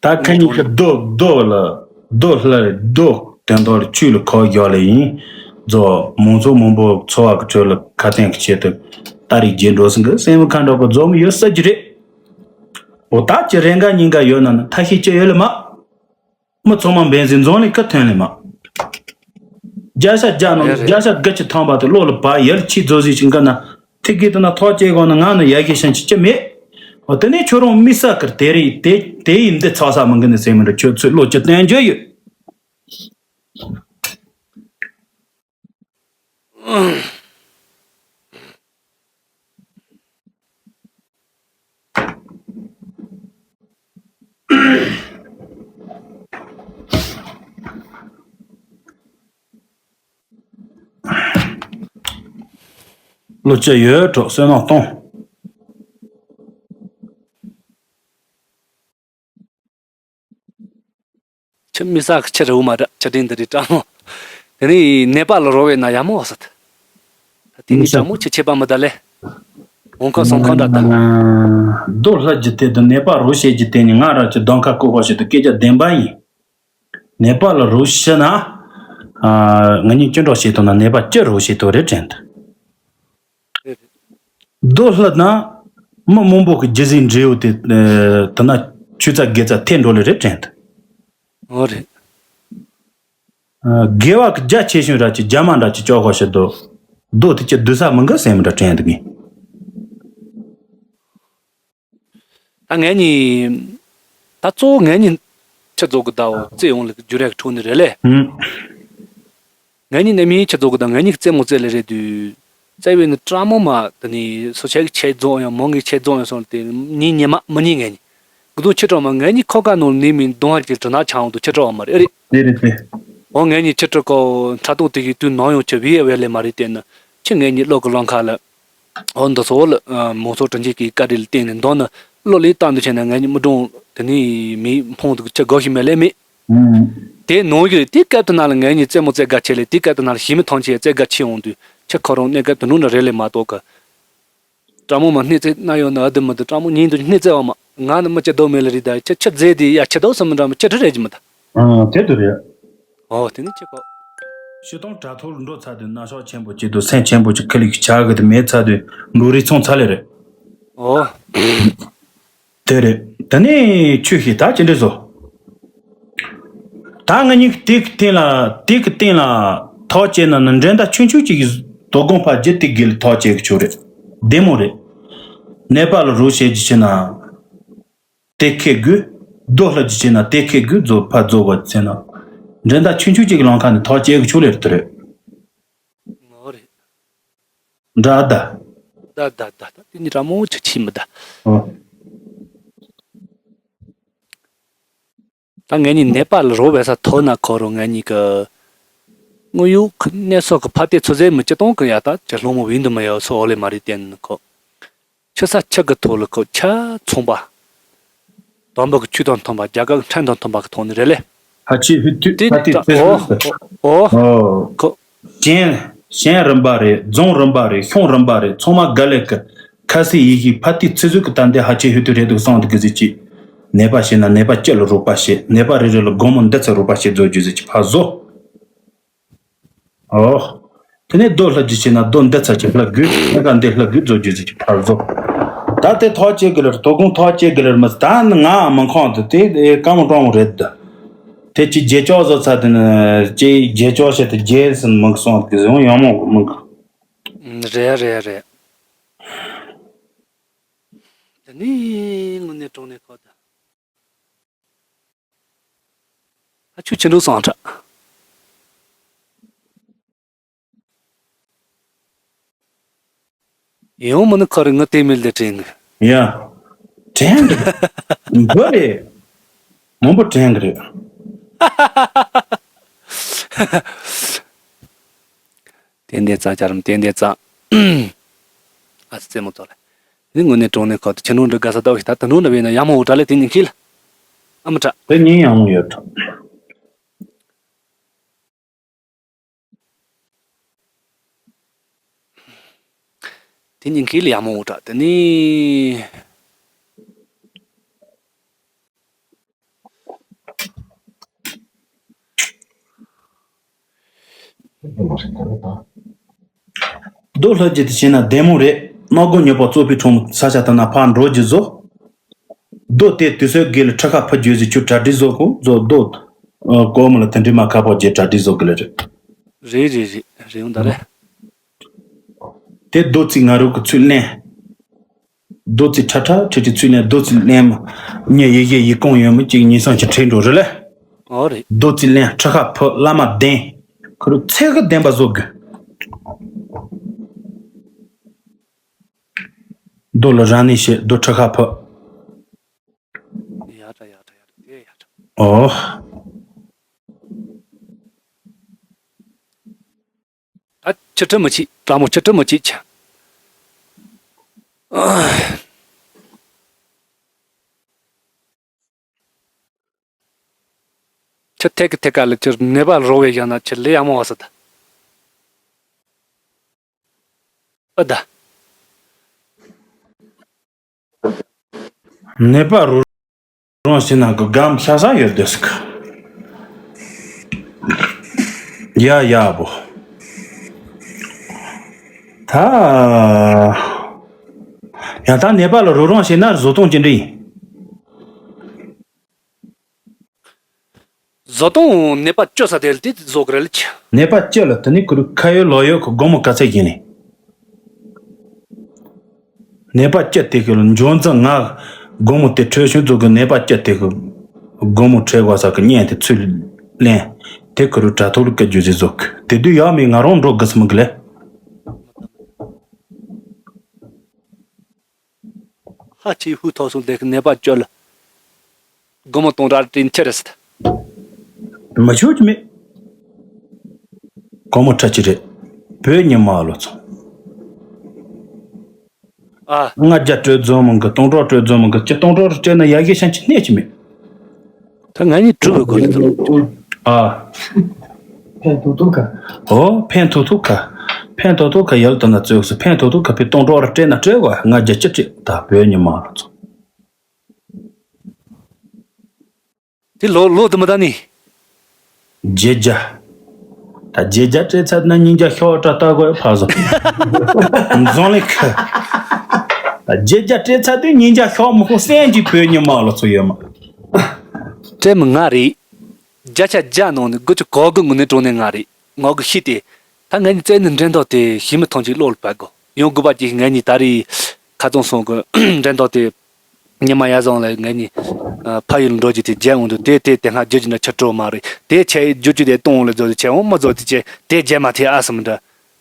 ད་ཁ་ཉིན་ཁ་རྡོ་རྡོ་ལ་རྡོ་ལྷ་རྡོ་དོན་དག་ལ་ཆུ་ལ་ཁོག་རྒྱག་ལ་ཡིན། རྫོགས་མང་ཚོགས་མང་པོ་འཚོ་བ་གི་ཁྲོད་ལ་ཁ་དན་གི་ཆེད་དུ་ད་རེས་རྗེས་འགྲོ་སྲིད་གི་སེམས་ཁ་འདྲ་པོ་རྫོགས་མི་ཡོད་ས་ཀྱི་རེད། འོ་ད་ཀྱི་རེ་འགའ་ཉིན་འགའ་ཡོད་ན་ན་ཐ་ཤི་ཅི་ཡོད་ལ་མ། མི་ཚང་མ་འབེན་ཟིན་རྫོང་ལས་ཀ་ཐོན་ལས་མ། རྒྱ་ཤ་རྒྱ་ནང་རེད་རྒྱ་རེད། ཤ་དགུ་ཅི་ཐང་པ་དེ་བློ་ལ་བ་ཡལ་ཆི་རྫོ་ཟིག་ཅིག་འགའ་ན། ཐིག་གི་དེ་ན་ཐོག་བཅད་གོ་ན་ང་ནི་ཡ་གི་ཤན་ཆི་ཅི་མེད། འོ་དེ་ནས་ཁྱོད་རང་མི་ས་ཀར་དེ་རེད་དེ་དེ་ཡིན་འདི་ཚ་ས་མི་འགི་ནི་སེམས་མི་འདྲ་ཁྱོད་ཚོས་བློ་ཅི་བསྟན་རྒྱུ་ཡོད། བློ་ཅི་ཡོད་གྲོགས་བསོད་ནམས་གཏོང་། ཁྱི་མི་ས་ཁྱི་རེ་བོ་མ་འདྲ་ཁྱི་དྲིན་འདི་རི་སྤྲང་མོ། དེ་ནི་ནད་པ་ལ་རོ་བའི་ན་ཡ་མོ་ཟེར། ད་དེ་ནི་སྤྲང་མོ་ཁྱི་ཆེ་པ་མི་ད་ལེ། འོང་ཁ་སོང་ཁ་འདྲ་ད། རྡོ་ལྷ་ཇི་སྟེ་དུ་ནད་པ་རོ་བྱེད་ཀྱི་དེ་ནི་ང་ར་ཅི་གདོང་ཁ་ཀོ་ཁོ་ཞིག་ཏུ་སྐད་ཆ་བདེན་པ་ཡིན། ནད་པ་ལ་རོ་ཤི་ན། ང་གཉིས་ཅི་འགྲོ་བྱེད་དོ་ན་ནད་པ་ཅི་རོ་བྱེད་དོ་རེད་དྲན་ད། རྡོ་ལྷ་དང་མི་མང་པོ་གི་རྒྱུ་ཟིན་འབྲས་བུ་དེ་དེ་ན་ཆུ་ཚ་དགེ་ཚ་ཐེ་འགྲོ་ལེ་རེད་དྲན་ད། ཨོ་རེད། དགེ་བ་གི་རྒྱ་ཆེ་ཤོས་ར་ཅི་རྒྱ་མ་འདྲ་ཅི་ཅོག་གོ་ཤི་དོ། རྡོ་དེ་ཅི་བསྡུ་ས་མི་འགི་སེམས་འདྲ་དྲན་ད་གི། ད་ངས་ནི། ད་གཙོ་བོ་ངས་ནི་ཁྱི་རྫོགས་གི་ཟླ་བོ་རྩེ་ཡོང་ལ་རྒྱུ་རེག་འཕྲོ་ནི་རེད་ལེ། ཧུམ། ངས་ནི་ནི་མིའི་ཁྱི་རྫོགས་གི་ཟླ་ངས་ནི་རྩེ་མོ་རྩེ་ལེ་རེད་དུས། རྩེ་བའི་ནི་སྤྲང་མོ་མ་དེ་ནི་སོ་ཆའི་ཁྱི་རྫོགས་ཡང་མོ་ངའི་ཁྱི་རྫོགས་ཡང་སོང་དེ་ནི་ཉི་མ་མི་ཉི་ངས་ནི། གི་དོ་ཁྱི་སྤྲང་མ་ངས་ནི་ཁོ་ག་ནོར་ནི་མིན་གདོང་ཧ་ཅི་དྲི་ན་ཆང་དུ་ཁྱི་སྤྲང་བ་མ་རེད་རེད། དེ་རེད་དེ། འོ་ངས་ནི་ཁྱི་སྤྲང་གོ་ཁྲ་ཏོག་དེ་གི་དུས་ནང་ཡོང་ཁྱི་བི་ཡ་བེ་ལེ་མ་རེད་དེ་ནི། ཁྱི་ངས་ནི་བློ་གི་ལོང་ཁ་ལ། འོ་འདི་ཚོ་ལ་མང་ཚོགས་དྲིན་ཆེན་གྱི་བཀའ་དྲིན་ལ་བརྟེན་ནས་མདོ་ནི་བློ་ལས་བཏང་འདུག་བྱས་ན་ངས་ནི་མི་གྲོང་དེ་ནི་མི་ཕོང་དུ་ཁྱི་དགའ་ཞིག་མེད་ལས་མེད། ཨུམ། དེ་ནང་གི་དེའི་སྐབས་དུ་ན་ལ་ངས་ནི་རྩེད་མོ་རྩེ་དགའ་ཆེ་ལས་དེའི་སྐབས་དུ་ན་ལ་ཞི་མི་ཐང་ཆེ་རྩེ་དགའ་ཆེ་འོང་དུས་ཁྱི་ཁོ་རང་གནས་སྐབས་དུ་ནང་ན་རེ་ལས་མ་གཏོགས་གི། སྤྲང་མོ་མ་སྣེ་རྩེ་ན་ཡོད་ན་ཨ་དུ་མི་དུ་སྤྲང་མོ་ཉིན་དུ་སྣེ་རྩེ་བ་མ་ང་ནི་མི་ཅི་དོ་མེད་ལ་རི་ད་ཁྱི་ཁྱི་རྫས་དེ་ཡ་ཁྱི་དོ་སུ་མི་འདྲ་མི་ཁྱི་ཁྲི་རེད་ཀྱི་མི་ད། ཨ་དེ་དུ་རེད། ཨོ་དེ་ནི་ཅི་གོ། ཤི་སྟོང་དྲ་ཐོག་ལ་འགྲོ་ཚར་དུས་ན་ཤོག་ཆེན་པོ་ཅིག་ཏུ་སེམས་ཆེན་པོ་ཅིག་ཁི་ལིག་ཆག་གི་དུ་མེད་ཚར་དུས་འགྲོ་རིགས་ཚོང་ཚར་ལེ་རེད། ཨོ། དེ་རེད། དེ་ནས་ཆོས་ཤིག་ད་ཅི་འདྲ་བཟོ། ད་ང་གཉིས་ཀྱི་དེ་གི་སྟེང་ལ་དེ་གི་སྟེང་ལ་ཐོག་བཅད་ན་ནི་འགྲན་ཟླ་ཆུང་ཆུང་ཅིག་གི་དོ་དགོང་ཕ་རྒྱུ་དེ་གི་ལ་ཐོག་བཅད་གི་ཆོག་རེད། བདེ་མོ་རེད། ནད་པ་ལ་རོགས་བྱེད་རྒྱུ་བྱེད་ན། དེ་ཁེ་དགོས། རྡོ་ལྷ་ཅི་བྱས་ན་དེ་ཁེ་དགོས་རྫོ་ཕ་རྫོ་བ་ཚེ་ན། འགྲན་ཟླ་ཆུང་ཆུང་ཅིག་གི་ལང་ཁ་ནས་ཐག་བཅད་གི་ཆུ་ལེར་དུ་རེད། ངོ་རེད། འདྲ་ད། ད་ད་ད་ད་དེ་ནི་ར་མོ་ཆ་ཆི་མི་ད། ཨོ། ད་ངས་ནི་ནད་པ་ལ་རོ་བས་ས་ཐོ་ན་ཁོ་རོ་ངས་ནི་གི། དངོས་ཡོད་ཁི་གནས་སོགས་ཀྱི་ཕ་དེ་ཚོ་ཟེར་མི་ཅི་གཏོང་གི་ཡ་ད་ཅི་སློང་མོ་བིན་དུ་མི་ཡོད་སོ་ཨོ་ལེ་མ་རེད་བསྟན་ཁོ། ཆུ་ས་ཆུ་གི་ཐོག་ལ་ཁོ་ཆ་ཚོང་པ། དམ་པ་གི་ཆོས་དང་མཐུན་པ་རྒྱ་གར་གི་ཁྲན་དང་མཐུན་པ་གི་ཐོག་ནས་རེད་ལེ། ཕ་ཆེ་ཧུ་ཏུ་དེ་ཕ་ཏི་ད་ཚེ་ཨོ་ཟུར་དུ། ཨོ་ཨོ། ཁོ། གཞན། གཞན་རིམ་པ་རེད། རྫོང་རིམ་པ་རེད། ཤོང་རིམ་པ་རེད། ཚང་མ་དགའ་ལས་ཀི། ཁ་སི་ཡི་ཤི་ཕ་ཏི་ཚེ་ཟུར་གི་ད་འདི་ཕ་ཆེ་ཧུ་ཏུ་རེད་འདུག་སོང་འདུག་གི་ཟི་ཅི། ནད་པ་ཤེས་ན་ནད་པ་སྐྱེ་ལ་རོགས་པ་བྱེད། ནད་པ་རེ་རེ་ལ་སྒོར་མོ་འདི་ཚ་རོགས་པ་བྱེད་རྫོགས་རྒྱུ་ཟི་ཅི་ཕ་བཟོ། ཨོ། དེ་ནས་རྡོ་ལྷ་རྒྱུ་བྱས་ན་རྡོ་འདི་ཚ་ཅིག་ལྷ་དགོས། ལྷ་ཀ་འདི་ལྷ་དགོས་རྫོགས་རྒྱུ་ཟི་ཅི་ཕར་བཟོ། ད་དེ་ཐོག་བཅད་གི་ལེར་དོ་དགོང་ཐོག་བཅད་གི་ལེར་མི་ད་ནི་ང་མི་ཁོང་དུ་དེ་དཀའ་མོ་སྤྲང་མོ་རེད་ད། དེ་ཅི་རྗེས་ཕྱོགས་བཟོ་ཚ་དེ་ནི་ཅི་རྗེས་ཕྱོགས་བྱེད་དུ་རྗེས་ཟིན་མི་གི་སོང་གི་ཟིན་ཡང་མོ་མི་གི། རེད་རེད་རེད། དེ་ནི་དངོས་གནས་དྲང་གནས་ཁོ་ད། ཨ་ཆུ་ཆེ་འགྲོ་སོང་ཁྲ། ཡང་མིན་ན་ཁ་རེ་ང་དེ་མིན་ལས་དྲན་གི། ཡ། དྲན་གི་རེད། འབུ་རེད། མང་པོ་དྲན་གི་རེད། ཏན་ཏན་ཙང་ཅར་མ་ཏན་ཏན་ཙང་། ཨ་རྩེད་མོ་ཚོ་ལ། ནི་དངོས་གནས་དྲང་གནས་ཁོ་ད་ཁྱེད་རང་འདྲ་དགའ་ས་ལྟ་བུ་ཞིག་ད་ད་འགྲོ་འདྲ་བས་ན་ཡག་མོ་འོ་དྲ་ལེ་དེ་ཉིན་ཁྱིལ། ཨ་མི་དྲ། དེ་ཉིན་ཡག་མོ་ཡོད་དྲ། དེ་ཉིན་ཁྱིལ་ཡག་མོ་འོ་དྲ་དེ་ནི། རྡོ་ལྷ་རྗེ་དེ་བྱས་ན་བདེ་མོ་རེད། སྣ་སྒོ་ཉོ་པ་གཙོ་ཕི་ཁྲོམ་ས་ཆ་དེ་ན་ཕར་འགྲོ་རྒྱུ་བཟོ། རྡོ་དེ་དུས་ཚོད་དགེ་ལ་ཁྲི་ཁ་ཕུ་རྒྱུ་ཟིག་ཁྱོད་གྲ་སྒྲིག་བཟོ་གོ་བཟོ་རྡོ། ཨ། གོ་མོ་ལ་དེ་འདྲི་མ་ཁ་པོ་རྗེ་གྲ་སྒྲིག་བཟོ་གི་ལ་རེད། རེད་རེད་རེད་རེད་འོང་ད་རེད། དེ་རྡོ་རྩིག་ང་རོ་གི་ཚུལ་ལེན། རྡོ་རྩིག་ཁྲ་ཁྲ་ཁྲི་ཁྲི་ཚུལ་ལེན་རྡོ་རྩིག་ལེན་མ། ཉེ་ཡི་ཡེ་ཡི་གོང་ཡོད་མི་གཅིག་ཉིས་སང་ཆ་ཁྲེལ་འགྲོ་རེད་ལེ། ཨོ་རེད། རྡོ་རྩིག་ལེན་ཁྲི་ཁ་ཕུ་བླ་མ་བདེན། ཁོ་རུ་ཚེ་གི་བདེན་པ་བཟོ་དགོས། རྡོ་ལ་རང་ནི་ཤེས་རྡོ་ཁྲི་ཁ་ཕུ། ཡ་དྲ་ཡ་དྲ་ཡ་དྲ་དེ་ཡ་དྲ། ཨོ། ད་ཁྱི་ཁྲི་མི་ཆིག་ལྟ་མོ་ཁྱི་ཁྲི་མི་ཆིག་ཆ། ཁྱི་ཐད་ཀི་ཐད་ཀ་ལ་ཁྱི་ནད་པ་རོ་བའི་ཡང་ན་ཁྱི་ལས་ཡང་མོ་བ་ས་ད། ཨ་ད། ནད་པ་རུ་རོང་ཞིག་ནང་གི་སྒམ་ཤ་ས་ཡོད་དེ་སི་ཀ། ཡ་ཡ་བོ། ད། ཡ་ད་ནད་པ་ལ་རུ་རོང་ཞིག་ན་བཟོ་སྟངས་ཅི་འདྲ་ཡིན། བཟོ་སྟངས་ནད་པ་བཅོས་ས་དེ་ལ་དེ་བཟོ་གི་རེད་ལ་ཆ། ནད་པ་བཅོས་ལ་དེ་ནི་ཁུ་རུ་ཁ་ཡོད་ལོ་ཡོད་ཁུ་སྒོར་མོ་ག་ཚད་ཡིན་ནི། ནད་པ་བཅོས་དེ་ཁུ་ལ་འཇོན་ཙང་ང་སྒོར་མོ་དེ་འཕྲོད་བྱུང་བཟོ་གི་ནད་པ་བཅོས་དེ་ཁུ་སྒོར་མོ་འཕྲོད་དགོས་ས་གི་བརྙན་དེ་ཚུར་ལེན་དེ་ཁུ་རུ་དྲ་ཐོག་ལ་བཀའ་བརྒྱུད་ཟིག་བཟོ་གི་དེ་དུས་ཡག་མེད་ང་རང་འགྲོ་དགོས་སམ་གི་ལེ། ཧ་ཅི་ཧུ་ཐོག་སོང་དེ་གི་ནད་པ་བཅོས་ལ། སྒོར་མོ་སྟོང་ཕྲག་སྤྲད་ཁྱེར་རེད་ཟེར། མ་ཆོག་གི་མེད། སྒོར་མོ་ཁྲ་ཅི་རེད། བོད་ཉི་མ་ལོ་ཚོ། ཨ། ལྔ་བརྒྱ་སྤྲོད་རྫོང་མང་གི་སྟོང་ཕྲག་སྤྲོད་རྫོང་མང་གི་ཁྱི་སྟོང་ཕྲག་རུ་སྤྲད་ན་ཡ་གི་ཤན་ཅི་གནས་ཀྱི་མེད། ད་ང་གཉིས་གྲུབ་པའི་སྒོ་ལ་ད་ལོ། ཨ། ཕན་ཐོགས་ཐུག་ག་ཨོ་ཕན་ཐོགས་ཐུག་ག་ཕན་ཐོགས་ཐུག་ག་ཡལ་དུ་ན་བཙོས་སུ་ཕན་ཐོགས་ཐུག་ག་ཕི་སྟོང་ཕྲག་རུ་སྤྲད་ན་སྤྲོད་དགོས་ལྔ་བརྒྱ་ཅི་སྤྲད་ད་བོད་ཉི་མ་ལོ་ཚོ། དེ་ལོ་ལོ་དུ་མི་ད་ནི། བརྒྱད་བརྒྱ། ད་བརྒྱད་བརྒྱ་སྤྲད་ཚར་ན་ཉིས་བརྒྱ་ཤོག་སྤྲད་ལྟ་དགོས་ཕར་བཟོ། འཛོམས་ལེགས། ད་བརྒྱད་བརྒྱ་སྤྲད་ཚར་དུས་ཉིས་བརྒྱ་ཤོག་མི་ཁོ་སེམས་ཀྱི་བོད་ཉི་མ་ལོ་ཚོ་ཡོད་མ། སྤྲད་མི་ང་རེད། བརྒྱ་ཆ་བརྒྱ་ནང་ནས་དགུ་བཅུ་གོ་དགུ་ངུ་ནས་གྲོངས་ནས་ང་རེད། ངོ་གི་ཤི་སྟེ། ད་ངེད་གཉིས་བཙལ་ནས་འགྲན་ཐོག་དེ་ཞི་མི་ཐང་ཅིག་ལོག་ལ་བབ་གོ་ཡང་དགོས་པ་ཅིག་ངེད་གཉིས་ད་རེས་ཁ་ཚང་སོང་གི་འགྲན་ཐོག་དེ། ཉི་མ་ཡ་བཟང་ལ་ངེད་གཉིས་ཕ་ཡུལ་འགྲོ་རྒྱུ་དེ་བརྗེད་འོང་དུས་དེ་དེ་སྔ་བརྗོད་རྒྱུ་འདྲ་ཆུ་དྲོ་མ་རེད་དེ་ཆེ་བརྗོད་རྒྱུ་དེ་གཏོང་ལ་བཟོ་དུས་ཆེ་འོང་མ་བཟོ་དུས་ཆེ་དེ་བརྗེད་མ་ཐེ་ཨ་སམ་འདྲ་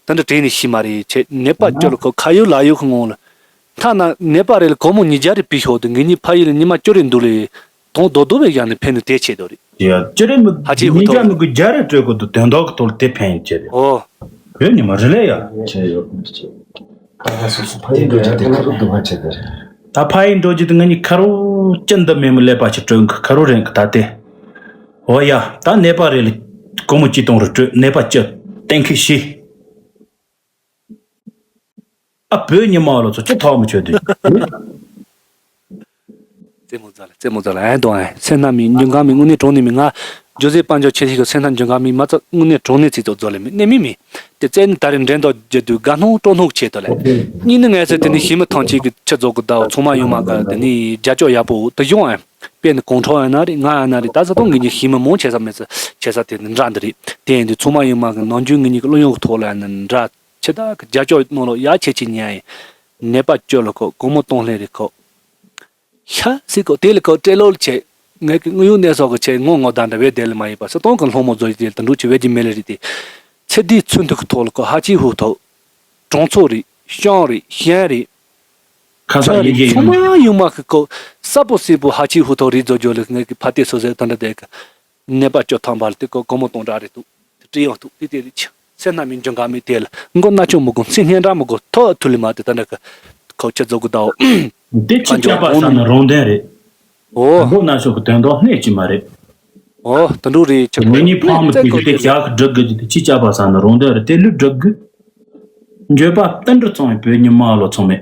ད་འདྲ་དྲན་ནས་ཤི་མ་རེད་ཆེ་ནད་པ་བཅོལ་ཁོ་ཁ་ཡོད་ལག་ཡོད་ཁོ་ངོ་ལ་ཐ་ན་ནད་པ་རེ་ལ་གོ་མོ་ཉིས་བརྒྱ་རེ་ཕུལ་ཤོག་དུས་ངེད་གཉིས་ཕ་ཡུལ་ལ་ཉི་མ་བཅུ་རེ་འདུག་ལས། དོང་རྡོ་རྡོ་བའི་ཡང་ནི་ཕན་ནུས་དེ་ཆེ་དོ་རེད། ཡ་ཅི་རེད་མི་ཧ་ཅི་ཧུ་ཉིན་ཐོ་རྒྱ་རེད། མི་དགུ་བརྒྱ་རེ་སྤྲོད་དགོས་འདུག་དོན་དག་གི་ཐོག་ལ་དེ་ཕན་ཡོད་ཀྱི་རེད། ཨོ། བོད་ཉི་མ་རེད་ལས་ཡ། ཆེ་ཡོད་མི་ཆེ། ཁ་ཁ་སོ་སོ་ཕ་ཡི་འགྲོ་རྒྱུ་དེ་ཁ་རུ་འདུག་ཧ་ཆེ་དེ་རེད། ད་ཕ་ཡི་འགྲོ་རྒྱུ་དེ་ང་གཉིས་ཁ་རུ་ཅི་འདི་མེད་མི་ཀླད་པ་ཞིག་སྤྲོད་གི་ཁ་རུ་རེད་གི་ད་དེ། ཨོ་ཡ་ད་ནད་པ་རེ་ལ་སྒོར་མོ་གཅིག་སྟོང་རེ་སྤྲོད་ནད་པ་ཅི་གཏན་འཁེལ་ཤི། ཨ་བོད་ཉི་མ་ལོ་ཚོ་ཅི་ཐོག་མི་ཆོད་དུས། རྩེད་མོ་རྫ་ལ་རྩེད་མོ་རྫ་ལ་ཨེ་དོ་ཨེ་སེམས་ན་མི་འཇོན་གང་མི་དངོས་གནས་གྲོང་ནས་མི་ང་ཇོ་ཟེ་དཔལ་འབྱོར་ཆེ་ཤོས་ཀྱི་སེམས་ན་འཇོན་གང་མི་མ་ཚ་དངོས་གནས་གྲོང་ནས་ཚིག་ཚོ་རྫོ་ལེ་མི་གནས་མི་མི་དེ་རྩེད་ནི་ད་རེས་འགྲན་ཟླ་བརྒྱུད་དུས་དགའ་སྣང་སྤྲོ་སྣང་ཆེ་དོ་ལེ། གཉིས་ནི་ངས་ཟེར་དེ་ནི་ཞི་མི་ཐང་ཆེ་གི་ཆུ་རྫོགས་གི་ཟླ་བ་ཚང་མ་ཡོང་མ་ག་དེ་ནི་རྒྱ་ཅོག་ཡག་པོ་དུ་ཡོང་ཨེ་དཔེ་ནི་གོང་ཁྲོ་ཡ་ན་རེད་ང་ཡ་ན་རེད་ད་ས་དོང་གི་ཉི་ཞི་མི་མང་ཆེ་ས་མེད་ས་ཆེ་ས་དེ་ནི་འདྲ་འདི་རེད་དེ་ཡིན་དུས་ཚང་མ་ཡོང་མ་གི་ནང་རྒྱུན་ངི་ཉི་གི་བློ་ཡོང་གི་ཐོག་ལ་ཡ་ནི་འདྲ། ཁྱེད་དག་གི་རྒྱ་ཅོག་ནང་ལོག་ཡ་ཁྱེད་ཀྱི་ཉན་ཡིན། ནད་པ་བཅོལ་ལ་ཁོ་སྒོར་མོ་གཏོང་ལེ་རེད་ཁོ། ཤ་སི་ཁོ་དེ་ལ་ཁོ་སྤྲེལ་ལོ་ལ་ཆེ། ངས་ཀྱི་དངོས་ཡོད་གནས་སོགས་ཀྱི་ཆེ་ངོ་ངོ་དང་འདྲ་བའི་དེ་ལ་མ་ཡིན་པ་ས་སྟོང་གི་སློང་མོ་བཟོ་ཡི་དེ་ལ་དུ་འགྲོ་ཆེ་བས་ཀྱི་མེ་ལེ་རེད་དེ། ཚེ་འདིའི་ཚུན་ཐུག་གི་ཐོག་ལ་ཁོ་ཧ་ཅི་ཧུ་ཐོག་གྲོང་ཚོ་རེད་ཤང་རེད་ཤན་རེད། ཁ་ས་ཚོན་ཡི་རེད་གེ་ཚོ་ཡོད་མ་ཡོང་མ་གི་ཁོ་ས་པོ་སི་པོ་ཧ་ཅི་ཧུ་ཐོག་རེད་བཟོ་རྒྱུ་ལ་ངས་ཀྱི་ཕ་དེ་སོ་ཟེར་དོན་འདྲ་དེ་གི། ནད་པ་བཅོ་ཐང་པ་ལ་དེ་ཀོ་ཀོ་མོ་གཏོང་འདྲ་རེད་འདུག་དེ་བྲིས་ཡང་འདུག་དེ་དེ་རེད་ཆ། སེམས་ན་མི་འཇོན་ག་མི་དེ་ལ་མགོ་སྣ་ཆུང་མི་དགོ་སེམས་སྙན་གྲགས་མི་དགོ་ཐོག་ཐུ་ལི་མ་དེ་ད་འདྲ་གི་ ཁོ་ཆུ་རྫོགས་གི་ད། འོ། དེ་ཕྱི་ཁྱབ་པ་ས་ནི་རང་དོན་རེད། འོ། དང་པོ་ན་ཤོག་གི་དོན་དག་སྣེ་གཅིག་མ་རེད། འོ། དུ་འགྲོ་རེད་ཆུ་ངེད་གཉིས་ཕ་མི་དེ་གི་དེ་ཞག་གི་སྒྲུབ་དགོས་ཀྱི་དེ་ཕྱི་ཁྱབ་པ་ས་ནི་རང་དོན་རེད། དེ་ལུས་སྒྲུབ་དགོས། འགྱོད་པ་བསྟུན་འགྲོ་ཚང་བའི་བོད་ཉི་མ་ལོ་ཚང་མེད།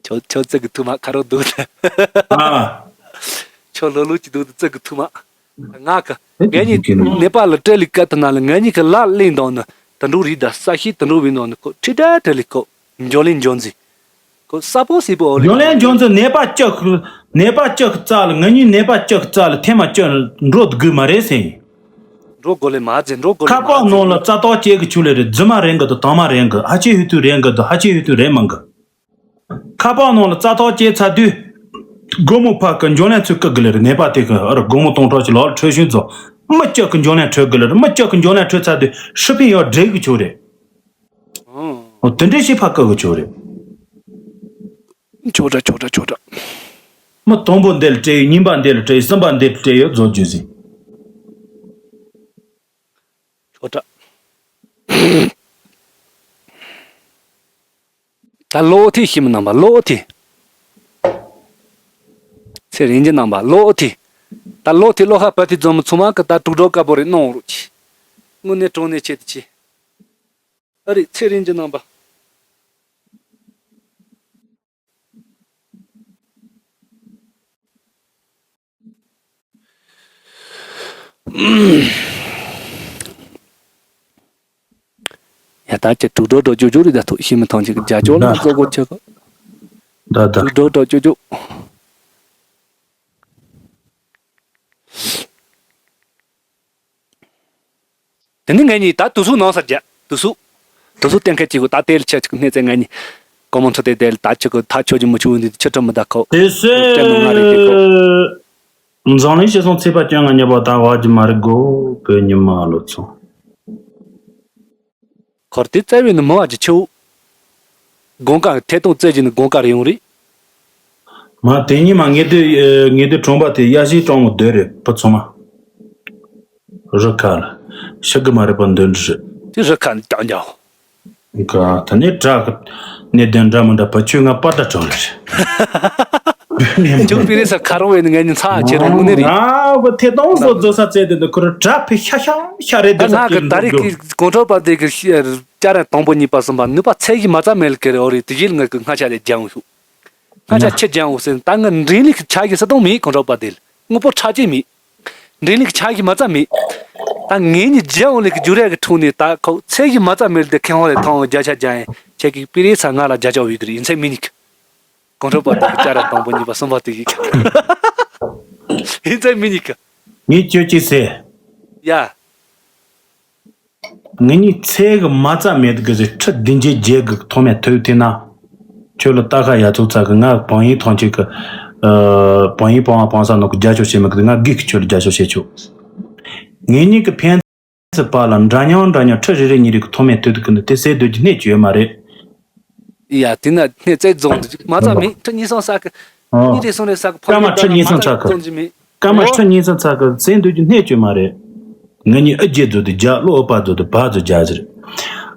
ཁྱོད་ཁྱོད་ཙི་གི་ཐུག་མ་ཁ་རོག་འདུག་ད། ཨ། ཁྱོད་ལོ་ལོ་ཅི་འདུག་ད་ཙི་གི་ཐུག་མ། ང་གི་ངས་ནི་ནེ་པ་ལ་སྤྲད་ལི་ཀ་ཐ་ན་ལ་ངས་ནི་གི་ལ་ལེན་དང་ནི་དུ་འགྲོ་རི་ད་ས་ཤི་དུ་འགྲོ་བའི་ནང་ནི་ཁོ་ཁྲི་ད་སྤྲད་ལི་ཁོ་འཇོ་ལེན་འཇོ་འཛི་ཁོ་ས་པོ་སི་པོ་འོ་ལི་འཇོ་ལེན་འཇོ་འཛི་ནེ་པ་ཅི་ཁུ་ནེ་པ་ཅི་ཁུ་རྩ་ལ་ངས་ནི་ནེ་པ་ཅི་ཁུ་རྩ་ལ་ཐེ་མ་ཅི་འགྲོ་དགོས་མ་རེད་ཟེར། འགྲོ་དགོས་ལེ་མ་ཟེར་འགྲོ་དགོས་ལེ་ཁ་པར་ནང་ལ་རྩ་ཐག་བཅད་གི་ཆུ་ལེ་རེད། རྫུན་མ་རེད་གི་དང་དང་མ་རེད་གི་ཧ་ཅི་ཧུ་ཐུ་རེད་གི་དང་ཧ་ཅི་ཧུ་ཐུ་རེད་མ་གི་ཁ་པར་ནང་ལ་རྩ་ཐག་བཅད་ཚར་དུས། སྒོར་མོ་ཕ་གི་འཇོན་ལན་ཚུར་བཀུག་གི་ལེ་རེད། ནད་པ་དེ་གི་ཨ་ར་སྒོར་མོ་སྟོང་ཕྲག་ཅིག་ལོག་འཕྲོད་བཞིན་ཚོ། མི་གཅིག་གི་འཇོན་ལན་འཕྲོད་གི་ལེ་རེད། མི་གཅིག་གི་འཇོན་ལན་འཕྲོད་ཚར་དུས་ཧྲི་ཕིན་ཡོད་འདྲེ་གི་ཆོག་རེད། ཨོ་དེ་འདྲ་ཞིག་ཕ་བཀག་གི་ཆོག་རེད། ཆོག་དྲ་ཆོག་དྲ་ཆོག་དྲ། མི་དང་པོ་འདི་ལ་སྤྲད་ཡོད། གཉིས་པ་འདི་ལ་སྤྲད་ཡོད། གསུམ་པ་འདི་ལ་སྤྲད་ཡོད་རྫོགས་རྒྱུ་ཟིན། ཆོག་དྲ། ད་ལོ་ཐི་ཤི་མི་རྣམ་པ་ལོ་ཐི། ཚེ་རིང་གི་རྣམ་པ་ལོ་ཐི། ད་ལོ་ཐི་ལོ་ཧ་པ་ཐི་འཛོམས་མི་ཚང་མ་གི་ད་དྲུག་སྒྲོག་དཀར་པོ་རེ་གནང་རོགས་གྱིས། དངོས་གནས་དྲང་གནས་ཆེད་དུ་ཆེ། ཨ་རེ་ཚེ་རིང་གི་རྣམ་པ། ཡ་ད་ཅི་དྲུག་སྒྲོག་སྒྲོག་ཅོ་ཅོ་རེད། ད་ཐུག་ཤི་མི་ཐང་ཅིག་རྒྱ་ཅོག་ལ་ཟོ་གོ་ཆེ་གོ། ད་ད་དྲུག་སྒྲོག་སྒྲོག་ཅོ་ཅོ། དེ་ནི་ངེད་གཉིས་ད་དུ་སུ་ནང་སར་རྒྱ་དུ་སུ། དུ་སུ་གཏན་འཁེལ་གྱི་གོ་ད་དེ་ལ་ཆ་ཅིག་གནས་ཚེ་ངེད་གཉིས། ཀོ་མོན་ཚོ་དེ་དེ་ལ་ད་ཆི་གོ་ད་ཆོ་ཅི་མི་ཆུ་འདི་ཆི་ཁྲ་མི་ད་ཁོ། དེ་སུ། ཅན་མི་ང་རེ་དེ་ཁོ། འཛམ་གླིང་སྤྱི་ཚོགས་ཚེས་པ་བཅོ་ལྔ་ཉི་པོ་ད་བ་ཅི་མ་རེད་གོ་བོད་ཉི་མ་ལོ་ཚོ། འཁོར་དེ་བཙལ་བའི་ནི་མི་བ་ཅི་ཆེའུ། དགོང་ཀ་ཐད་གཏོང་བཙལ་གྱི་ནི་དགོང་ཀ་རེ་ཡོང་རེད། མ་དེ་ཉིན་མ་ངེད་དུ་ངེད་དུ་གྲོང་པ་དེ་ཡ་ཤི་གྲོང་མོ་སྡོད་རེད་བུ་ཚང་མ། རི་ཁ་ལ་ཤི་གི་མ་རེད་པ་འདོན་འདྲི་རེད། དེ་རི་ཁ་ནི་ཀྱང་ཀྱང་། ག་ད་ནི་དྲག་གི་ནི་དོན་འདྲ་མི་འདྲ་བུ་ཁྱོད་ང་པར་འདྲ་གྲོང་རེད། ཁྱོད་པི་རེ་ས་ཁ་རོ་བའི་ནི་ངས་ནི་ཚ་ཆེ་རུ་ནི་རེད། ང་བུ་ཐད་གཏོང་བཟོ་བཟོ་ས་བཙལ་དེ་འདི་ཁུ་རུ་དྲག་ཕི་ཤ་ཤ་ཤ་རེད། ད་འདི་ང་གི་ད་རེས་ཀྱི་གོང་ཁྲོ་པ་དེ་གི་ཤི་ཅ་ར་དང་པོ་གཉིས་པ་གསུམ་པ་ནུས་པ་ཚད་གཞི་མ་ཙམ་མེད་ལ་ཀེ་རེ་ཨོ་རེད། དེ་ཡིད་ངར་གི་སྔ་ཆ་ལས་ལྗང་ཤུ། སྔ་ཆ་ཆེ་ལྗང་འོ་ཟེར་ད་ང་འདྲེན་ལུགས་ཆ་གི་ས་དོང་མེད། གོང་ཁྲོ་པ་དེ་ལ་དངོས་པོ་ཁྲ་ཅན་མེད། འདྲེན་ལུགས་ཆ་གི་མ་ཙམ་མེད། ད་ངེད་གཉིས་ལྗང་འོ་ལུགས་ཀྱི་རྒྱུ་རེ་གི་འཁྲུངས་ནས་ད་ཁོ་ཚད་གཞི་མ་ཙམ་མེད་ལ་དེ་ཁེ་ཧོ་རེ་ཐོང་བརྒྱ་ཆ་བརྒྱ་ཡིན་ཁྱེད་ཀྱི་པི་རེ་ས་ང་ལ་བརྒྱ་ཆ་བའི་གི་རེད། ཡིན་ཚད་མི་ཉིག་གོང་ཁྲོ་པ་དང་གི་ཅ་ར་དང་པོ་གཉིས་པ་གསུམ་པ་དེ་ཡིག་ཡིན་ཚད་མི་ཉིག་ངས་ཁྱོད་ཅི་ཟེར། ཡ། ངེད་གཉིས་ཚེ་གི་མ་རྩ་མེད་གི་ཟེར་ཁྲི་བདུན་བརྒྱད་བརྒྱད་གི་ཐོག་མའི་ཐོས་ཐེ་ན། ཁྱོད་ལ་ལྟ་ཁ་ཡ་ཚོ་ཚ་གི་ང་བང་ཡིན་ཐང་ཆེ་གི། བང་ཡིན་བང་བ་བང་ས་ནོ་གི་རྒྱ་ཆོ་བྱེད་མི་གི་ང་གིས་ཁྱོད་ལ་རྒྱ་ཆོ་བྱེད་ཆོག་ངེད་གཉིས་ཀྱི་ཕན་ཚུན་བར་ལ་འདྲ་མཉམ་འདྲ་མཉམ་ཁྲི་རེ་རེ་གཉིས་རེ་གི་ཐོག་མའི་དུས་དུ་ཀུན་ཏུ་དེ་སེ་སྡོད་ཀྱི་གནས་ཀྱི་ཡོད་མ་རེད། ཡ་དེ་ན་གནས་རྩེ་རྫོང་དུ་མ་རྩ་མེད། ཁྲི་གཉིས་སོང་ས་གི་ཨོ། གཉིས་རེ་སོང་རེ་ས་གི་ཕ་སྐར་མ་ཁྲི་གཉིས་སོང་ཚ་གི་རྫོང་གི་མེད། སྐར་མ་ཁྲི་གཉིས་སོང་ཚ་གི་སེ་སྡོད་ཀྱི་གནས་ཀྱི་ཡོད་མ་རེད། ང་གཉིས་ཨི་རྒྱལ་རྫོང་དུ་རྒྱ་བློ་ཨུ་པ་རྫོང་དུ་བ་རྫོང་རྒྱ་ཟེར།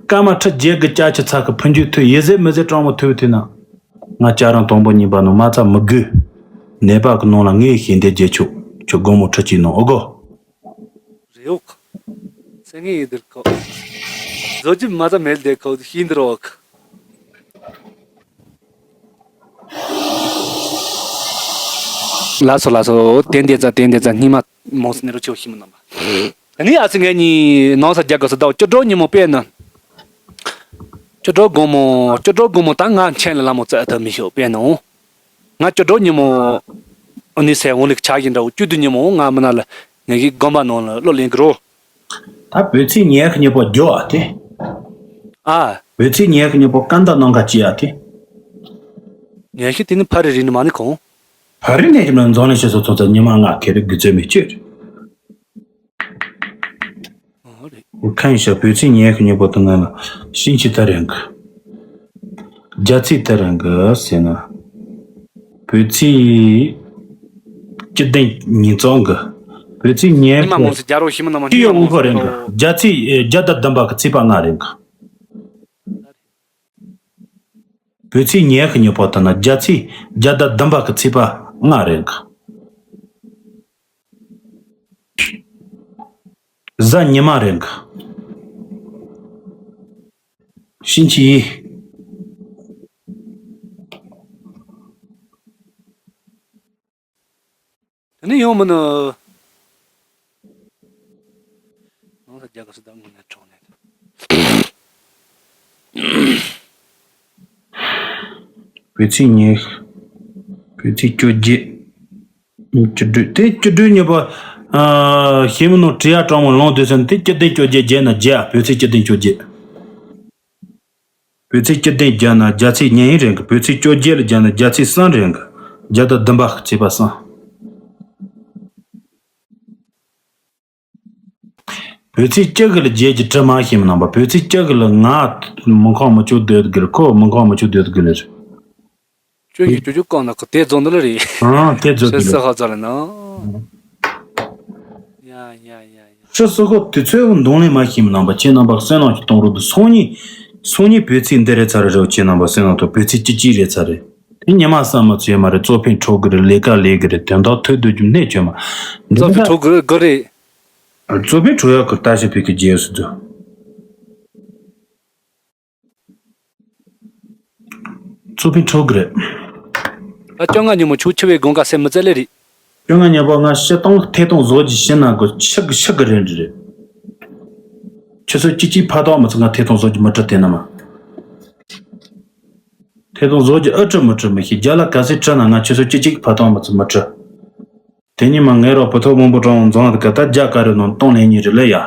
སྐར་མ་ཁྲི་བརྒྱད་གི་ཅ་ཆི་ཚ་གི་ཕུན་ཇུ་ཐུ་ཡེ་ཟེ་མི་ཟེ་གྲང་མོ་ཐུ་ཐུ་ན། ང་ཅ་རང་དང་པོ་གཉིས་པ་ནང་མ་རྩ་མི་དགོས། ནད་པ་གི་ནང་ལ་ངའི་ཞལ་འདེབས་རྒྱལ་ཆོག་ཁྱོད་དགོང་མོ་ཁྲི་གཅིག་ནང་ཨོ་གོ། རེའུ་ཁ། སེང་ངེ་ཡི་དིར་ཁོ། བཟོ་ཅིབ་མ་ཙམ་མེད་དེ་ཁོ་ཤིན་དིར་འོག་ལ་སོ་ལ་སོ་དེན་དེ་ཙ་དེན་དེ་ཙ་སྙིང་མ་མོང་སི་ནེ་རུ་ཆེའུ་ཤི་མི་ནམ་པ། ད་ནི་ཨ་ཙི་ངེད་གཉིས་ནང་ས་རྒྱ་ག་སོ་ཟླ་བ་བཅུ་དྲུག་ཉིན་མོ་དཔེར་ན། བཅུ་དྲུག་དགོང་མོ་བཅུ་དྲུག་དགོང་མོ་ད་ང་མཆན་ལ་ལ་མོ་ཙ་ཨ་ཐ་མི་ཤོག་དཔེར་ན་འོང་། ང་བཅུ་དྲུག་ཉིན་མོ་ཨ་ནི་སའི་འོང་ལིག་ཆགས་ཀྱི་འདྲ་བོ་བཅུ་བདུན་ཉིན་མོ་ང་མི་ན་ལ་ངེད་ཀྱི་དགོན་པ་ནང་ལ་གློ་ལེན་གི་རོ། ད་བོད་ཚིག་ཉལ་གི་ཉིན་པོ་རྒྱོ་ཨ་དེ། ཨ། བོད་ཚིག་ཉལ་གི་ཉིན་པོ་ཀན་ད་ནང་ག་ཅི་ཨ་དེ། ཉལ་གི་དེ་ནི་ཕ་རི་རི་ནི་མ་ནི་གོང་། ཕ་རི་ནས་ཀྱི་མ་འཛོང་ལེན་བྱེད་སོ་ཚོ་ཚོ་ཉི་མ་ང་ཁེ་རི་དགུ་ཚོད་མི་བཅོས། ཨོ་རེད། ཁན་ཤ་བོད་ཚིག་ཉལ་གི་ཉིན་པོ་དུ་ང་ལ་ཤིང་ཆི་ད་རེང་གི། རྒྱ་ཚིག་ད་རེང་གི་ཟེར་ན། བོད་ཚིག་སྤྱི་ལྡན་ཉིན་ཚང་གི། བོད་ཚིག་ཉལ་ཉི་མ་གི་མོ་སི་རྒྱ་རོ་ཤི་མི་ན་མ་སྤྱི་ཡོངས་དངོས་པོ་རེད་གི། རྒྱ་ཚིག་རྒྱ་དར་ལྡན་པ་གི་ཚིག་པ་ལྔ་རེད་གི། བོད་ཚེས་ཉི་ཤུ་ཉིན་པོ་དེ་ན་རྒྱ་ཚེས་བརྒྱ་དང་བདུན་པ་གི་ཚེས་པ་ལྔ་རེད་གི། གཟའ་ཉི་མ་རེད་གི། ཕྱིན་ཆད་ཡིན། དེ་ནས་ཡོང་མི་ནི། ནང་ལ་རྒྱ་གར་སུ་དང་དངོས་གནས་གྲོགས་ནས། བོད་ཚེས་ཉི་ཤུ། བོད་ཚེས་བཅོ་བརྒྱད། བཅུ་དྲུག་དེ་བཅུ་དྲུག་ཉིན་པ། ཨ། ཤེས་མི་ནོར་བྲིས་ཡ་གྲོགས་མོ་ལོང་དུས་ཟིན་དེ་བཅུ་བདུན་བཅོ་བརྒྱད་བརྒྱད་ན་བརྒྱད་ཨ། བོད་ཚེས་བཅུ་བདུན་བཅོ་བརྒྱད། བོད་ཚེས་བཅུ་བདུན་བརྒྱད་ན་རྒྱ་ཚེས་ཉིན་རེད་གི། བོད་ཚེས་བཅོ་བརྒྱད་ལ་བརྒྱད་ན་རྒྱ་ཚེས་གསུམ་རེད་གི། བརྒྱ་དང་བདུན་པ་གི་ཚེས་པ་གསུམ། བོད་ཚེས་བཅུ་དགུ་ལ་བརྒྱད་ཀྱི་གྲི་མ་ཤེས་མི་ནང་པ། བོད་ཚེས་བཅུ་དགུ་ལ་ང་མི་ཁོང་མི་ཆོག་སྡོད་དགོས། ཁོ་མི་ཁོང་མི་ཆོག་སྡོད་དགོས་ལེ། ཁྱོད་ཀྱིས་ཅོ་ཅོ་བཀང་ན་ཁོ་དེ་རྫོང་འདི་ལ་རེད། ཨང་དེ་རྫོང་ཤི་འདི་ལ། སི་ཧ་ཙ་ལ་ན། ཡ་ཡ་ཡ་ཡ། ཤི་སི་ཁོ་དུས་ཚོད་གདོང་ལེན་མ་ཤེས་མི་ནང་པ། ཁྱེད་རྣམ་པ་སེམས་ནང་གི་གཏོང་རོགས་འདུག་སང་ཉིན། སང་ཉིན་བོད་ཚེས་འདི་རེད་ཚར་རེད། ཁྱེད་རྣམ་པ་སེམས་ནང་དུ་བོད་ཚེས་བཅུ་གཅིག་རེད་ཚར་རེད། དེ་ཉི་མ་བསམ་མ་ཚོད་མ་རེད། གཙོ་ཕན་འཕྲོ་གི་རེད། ལས་ཀ་ལས་གི་རེད། དོན་དག་ཐོས་སྡོད་རྒྱུ་གནད་ཆོད་མ། འདི་གཙོ་ཕན་འཕྲོ་གི་རེད་གི་རེད། གཙོ་ཕན་འཕྲོ་ཡག་གི་ལྟ་ཞིབ་ཕིག་གི་རྗེས་སུ་འདུག་གཙོ་ཕན་འཕྲོ་གི་རེད། ད་བཅོ་ལྔ་ཉིན་མོ་ཆུ་ཆུ་བའི་དགོང་ཀ་སེམས་མི་བཙལ་ལེ་རེད། བཅོ་ལྔ་ཉིན་པོ་ང་ཤི་སྟོང་ཐེ་སྟོང་བཟོ་གི་ཤི་ན་གི་ཤི་གི་ཤི་གི་རེད་འདྲི་རེད། ཆུ་ཚོད་གཅིག་གཅིག་ཕ་ཏོག་མི་ཚོ་ང་ཐེ་སྟོང་བཟོ་གི་མི་འགྲོ་དེ་ན་མ། ཐེ་སྟོང་བཟོ་གི་ཨ་འགྲོ་མི་འགྲོ་མི་ཤེས། རྒྱ་ལ་ག་ཚོད་འགྲོ་ན་ང་ཆུ་ཚོད་གཅིག་གཅིག་ཕ་ཏོག་མི་ཚོ་མི་འགྲོ། དེ་ཉིན་མ་ངའི་རོགས་བུ་ཐོག་མང་པོ་གྲོང་འཛོང་དུ་ག་ད་རྒྱ་ག་རེ་ནང་གཏོང་ལེན་ཉིན་རེ་ལེ་ཡ།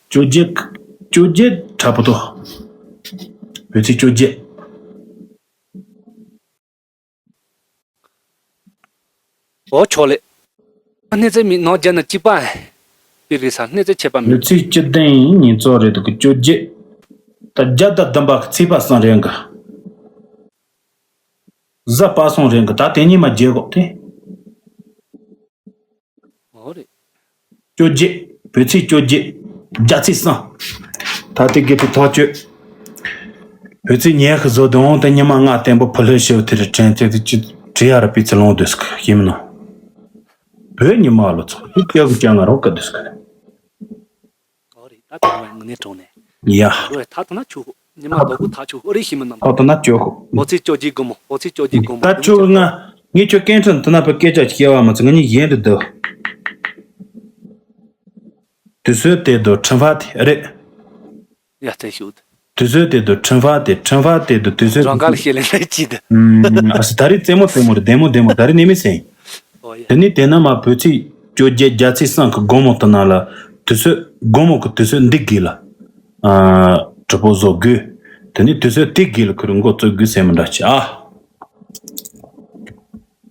བཅོ་བརྒྱད། བཅོ་བརྒྱད་དྲ་པོ་ཏོ། བོད་ཚེས་བཅོ་བརྒྱད། འོ་ཆོག་ལེ། སྣེ་ཚེ་མི་ནང་རྒྱ་ན་གཅིག་པ། པི་རི་ས་སྣེ་ཚེ་ཆད་པ་མེད། བོད་ཚེས་བཅུ་བདུན་ཉིན་ཚོགས་རེད་འདུག་གི་བཅོ་བརྒྱད། ད་བརྒྱ་དང་བདུན་པ་གི་ཚེས་པ་གསུམ་རེད་འགའ། གཟའ་པ་སངས་རེད་འགའ། ད་དེ་ཉིན་མ་བརྗེད་གོ་དེ། འོ་རེད། བཅོ་བརྒྱད། བོད་ཚེས་བཅོ་བརྒྱད། རྒྱ་ཚེས་གསུམ། ད་ལྟའི་དགེ་ཕྲུག་ཐག་གཅོད། བོད་ཚེས་ཉི་ཤུ་བཟོ་དུས་འོང་དེ་ཉི་མ་ལྔ་བརྟན་པོ་ཕུ་ལྷོད་ཤེའུ་དེ་རུ་དྲན་ཚེ་དེ་ཅི་བྲིས་ཡ་ར་པི་ཚི་ལོང་དུས་སུ་ཤེས་མི་ནོ། བོད་ཉི་མ་ལོ་ཚོ་དེ་སྐྱོ་གི་སྐྱོ་ང་རོགས་གི་དུས་སུ་ག་ནས། ཨོ་རེད། ད་དེ་ནས་ངུ་ནས་གྲོངས་ནས། ཡ། ཨོ་ད་ད་ན་ཆོག་གོ། ཉི་མ་ལོ་གུ་ད་ཆོག་གོ། ཨོ་རེད་ཤེས་མི་ནོ། ད་ད་ན་ཆོག་གོ། བོད་ཚེས་བཅོ་བརྒྱད་དགོང་མོ། བོད་ཚེས་བཅོ་བརྒྱད་དགོང་མོ། ད་ཆོག་ང་། ངས་ཁྱོད་སྐད་འཕྲིན་དུ་ན་བུ་སྐད་ཆ་སྐྱེ་བ་མ་ཚོ་ང་གཉིས་གཞན་དུ་འདུག་དུས་ཚོད་དེ་དུ་ཁྲིམས་ཕ་དེ་རེད། ཡ་རྩེ་ཤོད། དུས་ཚོད་དེ་དུ་ཁྲིམས་ཕ་དེ་ཁྲིམས་ཕ་དེ་དུ་དུས་ཚོད། རང་དགར་ཤེས་ལེན་ལས་ཅི་དུ། ཨ་སི་ད་རེས་རྩེད་མོ་རྩེད་མོ་རེད། བདེ་མོ་བདེ་མོ་ད་རེས་ནས་མི་སེང་། ཨོ་ཡ། དེ་ནས་དེ་ན་མ་བོད་ཚེས་བཅོ་བརྒྱད་རྒྱ་ཚེས་གསུམ་གི་དགོང་མོ་དུ་ན་ལ་དུས་ཚོད་དགོང་མོ་གི་དུས་ཚོད་འདི་དགོས་ལ། ཨ་གྲི་པོ་བཟོ་དགོས། དེ་ནས་དུས་ཚོད་དེ་དགོས་ལ་ཁུར་འགོ་བཙུགས་དགོས་ཟེར་མི་འདྲ་ཆེ་ཨ།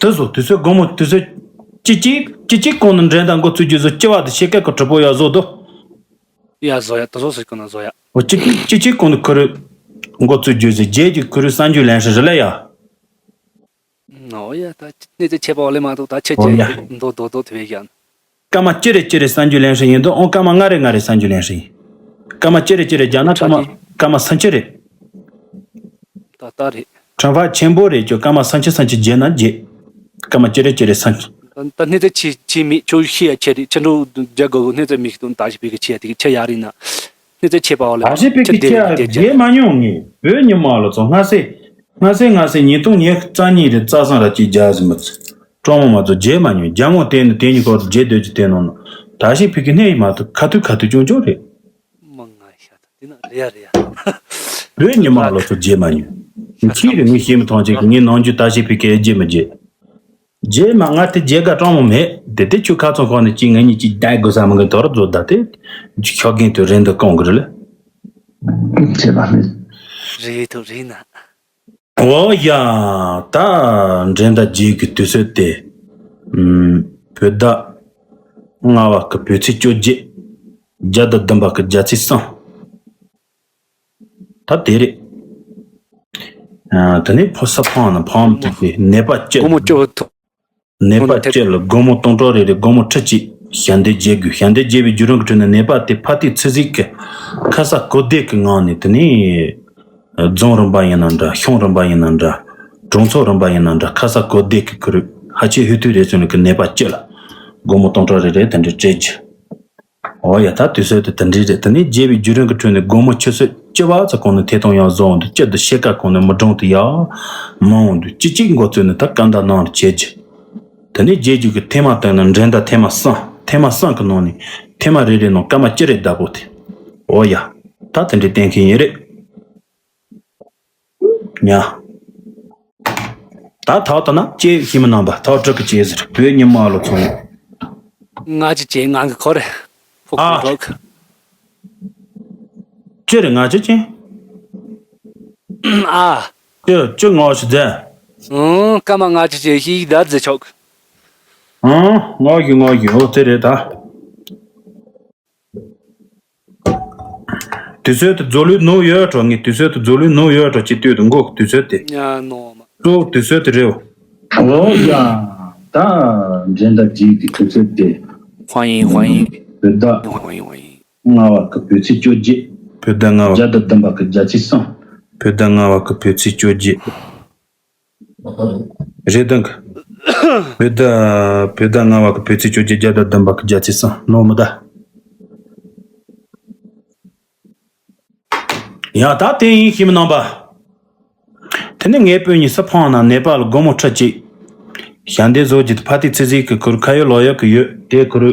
དེ་བཟོ་དུས་ཚོད་དགོང་མོ་དུས་ཚོད་ཅི་ཅི་ཅི་ཅི་གོང་ནས་འགྲན་ཟླ་འགོ་བཙུགས་རྒྱུ་བཟོ་ཅི་བ་དེ་ཤེས་སྐད་ཀྱི་གྲི་པོ་ཡ་བཟོ་དོ། ཡ་བཟོ་ཡ་དེ་བཟོ་སྲིད་ཀྱི་ན་བཟོ་ཡ། འོ་ཅི་ཅི་ཅི་གོང་ནས་ཁུར་འགོ་བཙུགས་རྒྱུ་ཟེར་རྗེས་ཀྱི་ཁུར་གསར་འགྱུར་ལེན་ཧྲི་རི་ལ་ཡ། འོ་ཡ་ད་གནས་ཚུལ་ཆད་པ་འོ་ལེ་མ་གཏོགས་ད་ཆད་འོ་ཡ། རྗེས་མདོ་མདོ་མདོ་དེ་བས་ཀྱང་། སྐར་མ་གཅིག་རེ་གཅིག་རེ་གསར་འགྱུར་ལེན་ཧྲི་ཡིན་དུས་འོ་སྐར་མ་ལྔ་རེ་ལྔ་རེ་གསར་འགྱུར་ལེན་ཧྲི་ཡིན། སྐར་མ་གཅིག་རེ་གཅིག་རེ་རྒྱག་ན་སྐར་མ་སྐར་མ་སུམ་ཅུ་རེད། ད་ལྟ་རེད། ཁྲམ་བ་ཆེན་པོ་རེད་ཀྱོ་སྐར་མ་སུམ་ཅུ་སུམ་ཅུ་བརྒྱད་ན་བརྒྱད། སྐར་མ་གཅིག་རེ་གཅིག་རེ་སུམ་ཅུ། ད་ད་སྣེ་ཚེ་ཆེ་ཆེ་མི་ཁྱོད་ཤི་ཡ་ཆེ་རེད་ཆེ་འགྲོ་རྒྱ་གོ་གོ་སྣེ་ཚེ་མི་ཤི་དུང་ད་ཞིག་པི་གི་ཆེ་ཡ་དེ་གི་ཆེ་ཡ་རེད་ན། སྣེ་ཚེ་ཆེ་པ་བ་ལ་ད་ཞིག་པི་གི་ཆེ་ཡ་རེད་རྒྱལ་མ་མྱོང་ངས་བོད་ཉི་མ་ལ་ཚོ་སྔ་སེ། སྔ་སེ་སྔ་སེ་ཉིས་སྟོང་ཉི་ཤུ་རྩ་གཉིས་རེད་རྩ་གསུམ་ར་གཅིག་རྒྱ་ཟི་མི་ཚེ། ཀྲོང་མོ་མ་ཚོ་རྒྱལ་མ་མྱོང་རྒྱ་མོ་བསྟན་ནས་དེ་ཉིད་སྐོར་དུ་རྒྱལ་སྡོད་ཀྱི་བསྟན་ནོ་ན། ད་ཞིག་པི་གི་སྣེ་ཡི་མ་ཐུབ་ཁ་ཐུག་ཁ་ཐུག་ཅུང་ཅུང་རེད། མ་ང་ཤ་ད་དེ་ན་རེ་ཡ་རེ་ཡ། བོད་ཉི་མ་ལོ་ཚོ་རྗེས་མ་ཉོན། ཁྱི་རེ་ངས་ཤེས་མི་ཐང་ཅིག་ངས་ནང་རྒྱུ་ད་ཞིག་པའི་སྐད་རྗེས་མི་རྗེས། རྗེས་མ་ང་དེ་རྗེས་ཀ་གྲང་མོ་མེད་དེ་དེ་ཆུ་ཁ་ཚོང་ཁང་ནས་ཅིག་ངེད་གཉིས་ཅིག་བསྡད་དགོས་ས་མི་འགི་དོར་རྫོ་ད་དེ། ཆོག་གིན་དུ་རེད་འདུག་གང་གི་རེད་ལ། ཚེ་བ་མེད། རེད་དོ་རེད་ན། འོ་ཡ། ད་འགྲན་ཟླ་རྗེས་ཀྱི་དུས་ཚོད་དེ། ཨུམ། བོད་ཟླ་ལྔ་བ་གི་བོད་ཚེས་བཅོ་བརྒྱད། བརྒྱ་དང་བདུན་པ་གི་རྒྱ་ཚེས་གསུམ། ད་དེ་རེད། ཨ། དེ་ནས་ཕོ་ས་ཕང་ན་ཕང་དུ་དེ་ནད་པ་སྐྱེ། དགོང་མོ་བཅུ་ཐུབ། ནད་པ་སྐྱེ་ལ་དགོང་མོ་སྟོང་ཕྲག་རེ་རེ་དགོང་མོ་ཁྲི་གཅིག་ ཞབས་འདེགས་རྒྱག་དགོས། ཞབས་འདེགས་རྒྱག་པའི་བརྒྱུད་རིམ་གྱི་ཁྲོད་ནས་ནད་པ་དེ་ཕར་ཏིག་ཚིག་ཚིག་གི་ཁ་གསབ་གོ་བདེ་གི་ངང་ནས། དེ་ནས་རྫོང་རིམ་པ་ཡིན་ན་འདྲ། གཞུང་རིམ་པ་ཡིན་ན་འདྲ། གྲོང་ཚོ་རིམ་པ་ཡིན་ན་འདྲ། ཁ་གསབ་གོ་བདེ་གི་ཁུར་ཧ་ཅང་ཧུད་ཐུག་རེད་ཟེར་ནས་གི་ནད་པ་སྤྱི་ལ་སྒོར་མོ་སྟོང་ཕྲག་རེ་རེ་དེ་འདྲ་སྤྲད་རྒྱུ། འོ་ཡ། ད་དུས་ཚོད་དེ་དེ་འདྲའི་རེད། དེ་ནས་རྒྱས་པའི་བརྒྱུད་རིམ་གྱི་ཁྲོད་ནས་སྒོར་མོ་ཆུ་ཚོད་བཅུ་པ་ཙམ་གོང་ནས་ཐད་གཏོང་ཡག་བཟོ་འོང་དུས། སྤྱི་དང་ཕྱེད་ཀ་གོང་ནས་མི་གྲངས་དེ་ཡག་མང་འོང་དུས། གཅིག་གཅིག་འགོ་བཙུགས་ནས་ད་སྐར་མདའ་གནང་བར་བྱེད་རྒྱུ། དེ་ནས་རྒྱས་བརྒྱུད་ཀྱི་ཐེངས་མ་བཏང་ན་འགྲན་ཟླ་ཐེངས་མ་གསུམ། ཐེངས་མ་གསུམ་གྱི་ནང་ནས་ཐེངས་མ་རེ་རེ་ནང་སྐར་མ་བཅུ་རེ་བདག་པོ་དེ། འོ་ཡ། ད་དེ་འདྲའི་གཏན་འཁེལ་ཡིན་རེད། ཉ། ད་ཐག་ཏུ་ན་ཅེས་ཤི་མི་རྣམ་པ་ཐག་གྲུབ་ཀྱི་ཅེས་ཟེར། བོད་ཉི་མ་ལོ་ཚོང་། ང་ཅི་ཅེས་ང་གི་ཁོ་རེ། ཕོ་ཨ། ཁོ་ཁོ། ཅི་རེད་ང་ཅི་ཅེས། ཨ། ཅི་ཅི་ངོ་ཤི་ཟེར། ཨང་། སྐར་མ་ང་ཅི་ཅེས་ཤི་ད་ཟེར་ཆོག་ཨང་། ངོ་ཤི་ངོ་ཤི། འོ་དེ་རེད་ད། དུས་ཚོད་དུ་རྫོགས་ལུས་ནོར་ཡོད་འགྲོ། ངས་དུས་ཚོད་དུ་རྫོགས་ལུས་ནོར་ཡོད་འགྲོ་ཅི་ལྟོས་དུ་མགོ་དུས་ཚོད་དེ། ཉ་ནོ་མ། གཙོ་བོ་དུས་ཚོད་དེ་རེད། འོ་ཡ། ད་འགྲན་ཟླ་རྒྱས་ཀྱི་དུས་ཚོད་དེ། ཧོ་ཡིན་ཧོ་ཡིན། བོད་ཟླ་ཧོ་ཡིན་ཧོ་ཡིན། ལྔ་བ་གི་བོད་ཚེས་བཅོ་བརྒྱད། བོད་ཟླ་ལྔ་བ། བརྒྱ་དང་བདུན་པ་གི་བརྒྱ་ཆའི་གསུམ། བོད་ཟླ་ལྔ་བ་གི་བོད་ཚེས་བཅོ་བརྒྱད། རེད་དང་། བོད་ཟླ། བོད་ཟླ་ལྔ་བ་གི་བོད་ཚེས་བཅོ་བརྒྱད། བརྒྱ་དང་བདུན་པ་གི་བརྒྱ་ཆའི་གསུམ་ནོ་མི་ད། ཡང་ད་དེ་ཡིན་ཤི་མི་རྣམ་པ། དེ་ནས་ངའི་སྤུན་གཉིས་སུ་ཕངས་ན་ནད་པ་ལ་སྒོར་མོ་ཁྲི་གཅིག་ཞབས་འདེགས་བཟོ་རྒྱུ་དེ་ཕ་ཏི་ཚི་ཚི་གི་ཁུར་ཁ་ཡོད་ལོ་ཡོད་གི་ཡོད་དེ་ཁུར།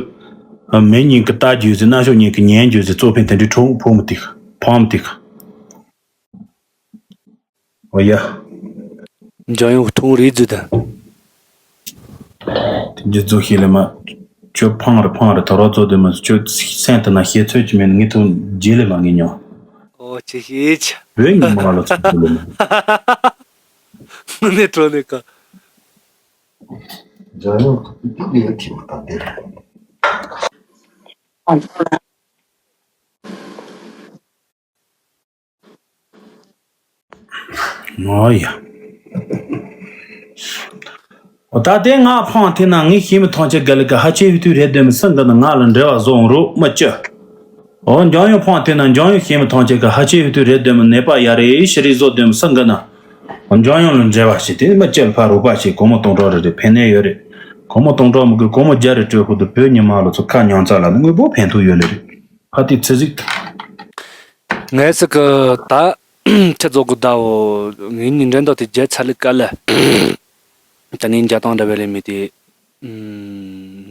མི་ཉིད་ཀྱི་ལྟ་རྒྱུ་ཟེར། རྣ་ཤོག་ཉིད་ཀྱི་ཉན་རྒྱུ་ཟེར། གཙོ་ཕན་དེ་འདྲའི་ཁྲོང་ཕོག་མི་ཐིག་ཕངས་མི་ཐིག་འོ་ཡ། འཇམ་དབྱངས་ཀྱི་ཐུང་རེད་རྫུ་དང་། དེ་འཇུ་རྫུ་ཤེས་ལེ་མ། ཁྱོད་ཕངས་རེ་ཕངས་རེ་ད་རོགས་ཚོ་དེ་མ་ཁྱོད་སེམས་དེ་ན་ཤེས་ཚོད་ཀྱི་མེད་ངའི་ཐུང་རྗེས་ལེ་མ་ངས་མྱོང་། ཨོ་ཅི་ཤེས་ཆ། བོད་ཉི་མ་ལ་ཚོད་ཚོད་ལེ་མ། ངུ་ནས་གྲོ་ནས་ཀ། འཇམ་དབྱངས་ཀྱི་དེ་ལས་ཐིམ་ད་དེ། ཨོ་ཡ། ཨོ་ད་དེ་ང་ཕངས་ཐེ་ན་ངས་ཤེས་མི་ཐང་ཆད་ག་ལི་ག་ཧ་ཆེ་ཧུ་ཐུ་རེད་དོན་མི་སང་གི་ན་ང་ལ་འབྲེལ་བ་བཟོ་འོང་རོགས་མ་ཅི། ཨོ་འཇམ་དབྱངས་ཕངས་ཐེ་ན་འཇམ་དབྱངས་ཤེས་མི་ཐང་ཆད་ག་ཧ་ཆེ་ཧུ་ཐུ་རེད་དོན་མི་ནད་པ་ཡ་རེ་ཤི་རེ་བཟོ་དོན་མི་སང་གི་ན། འཇམ་དབྱངས་ལ་འབྲེལ་བ་བྱེད་དེ་མ་ཅི་ལ་ཕ་རོགས་པ་བྱེད། སྒོར་མོ་སྟོང་ཕྲག་རེ་རེ་ཕན་ནས་ཡོད་རེད། སྒོར་མོ་སྟོང་ཕྲག་མི་དགོས། སྒོར་མོ་བརྒྱ་རེ་སྤྲོད་ཁུ་དུ་བོད་ཉི་མ་ལོ་ཚོ་ཁ་ཉང་ཚ་ལ་ནི་དངོས་པོ་ཕན་ཐོགས་ཡོད་ལེ་རེད། ཕ་ཏི་ཚི་ཟིག་ངས་སི་ཀི་ད་ཁྱེད་ཚོ་གི་ཟླ་བོ་ངེད་གཉིས་འགྲན་ཟླ་དེ་བརྒྱད་ཚར་ལི་ཀ་ལ། ད་ནི་འཇའ་དང་འདྲ་བའི་ལས་མི་དེ།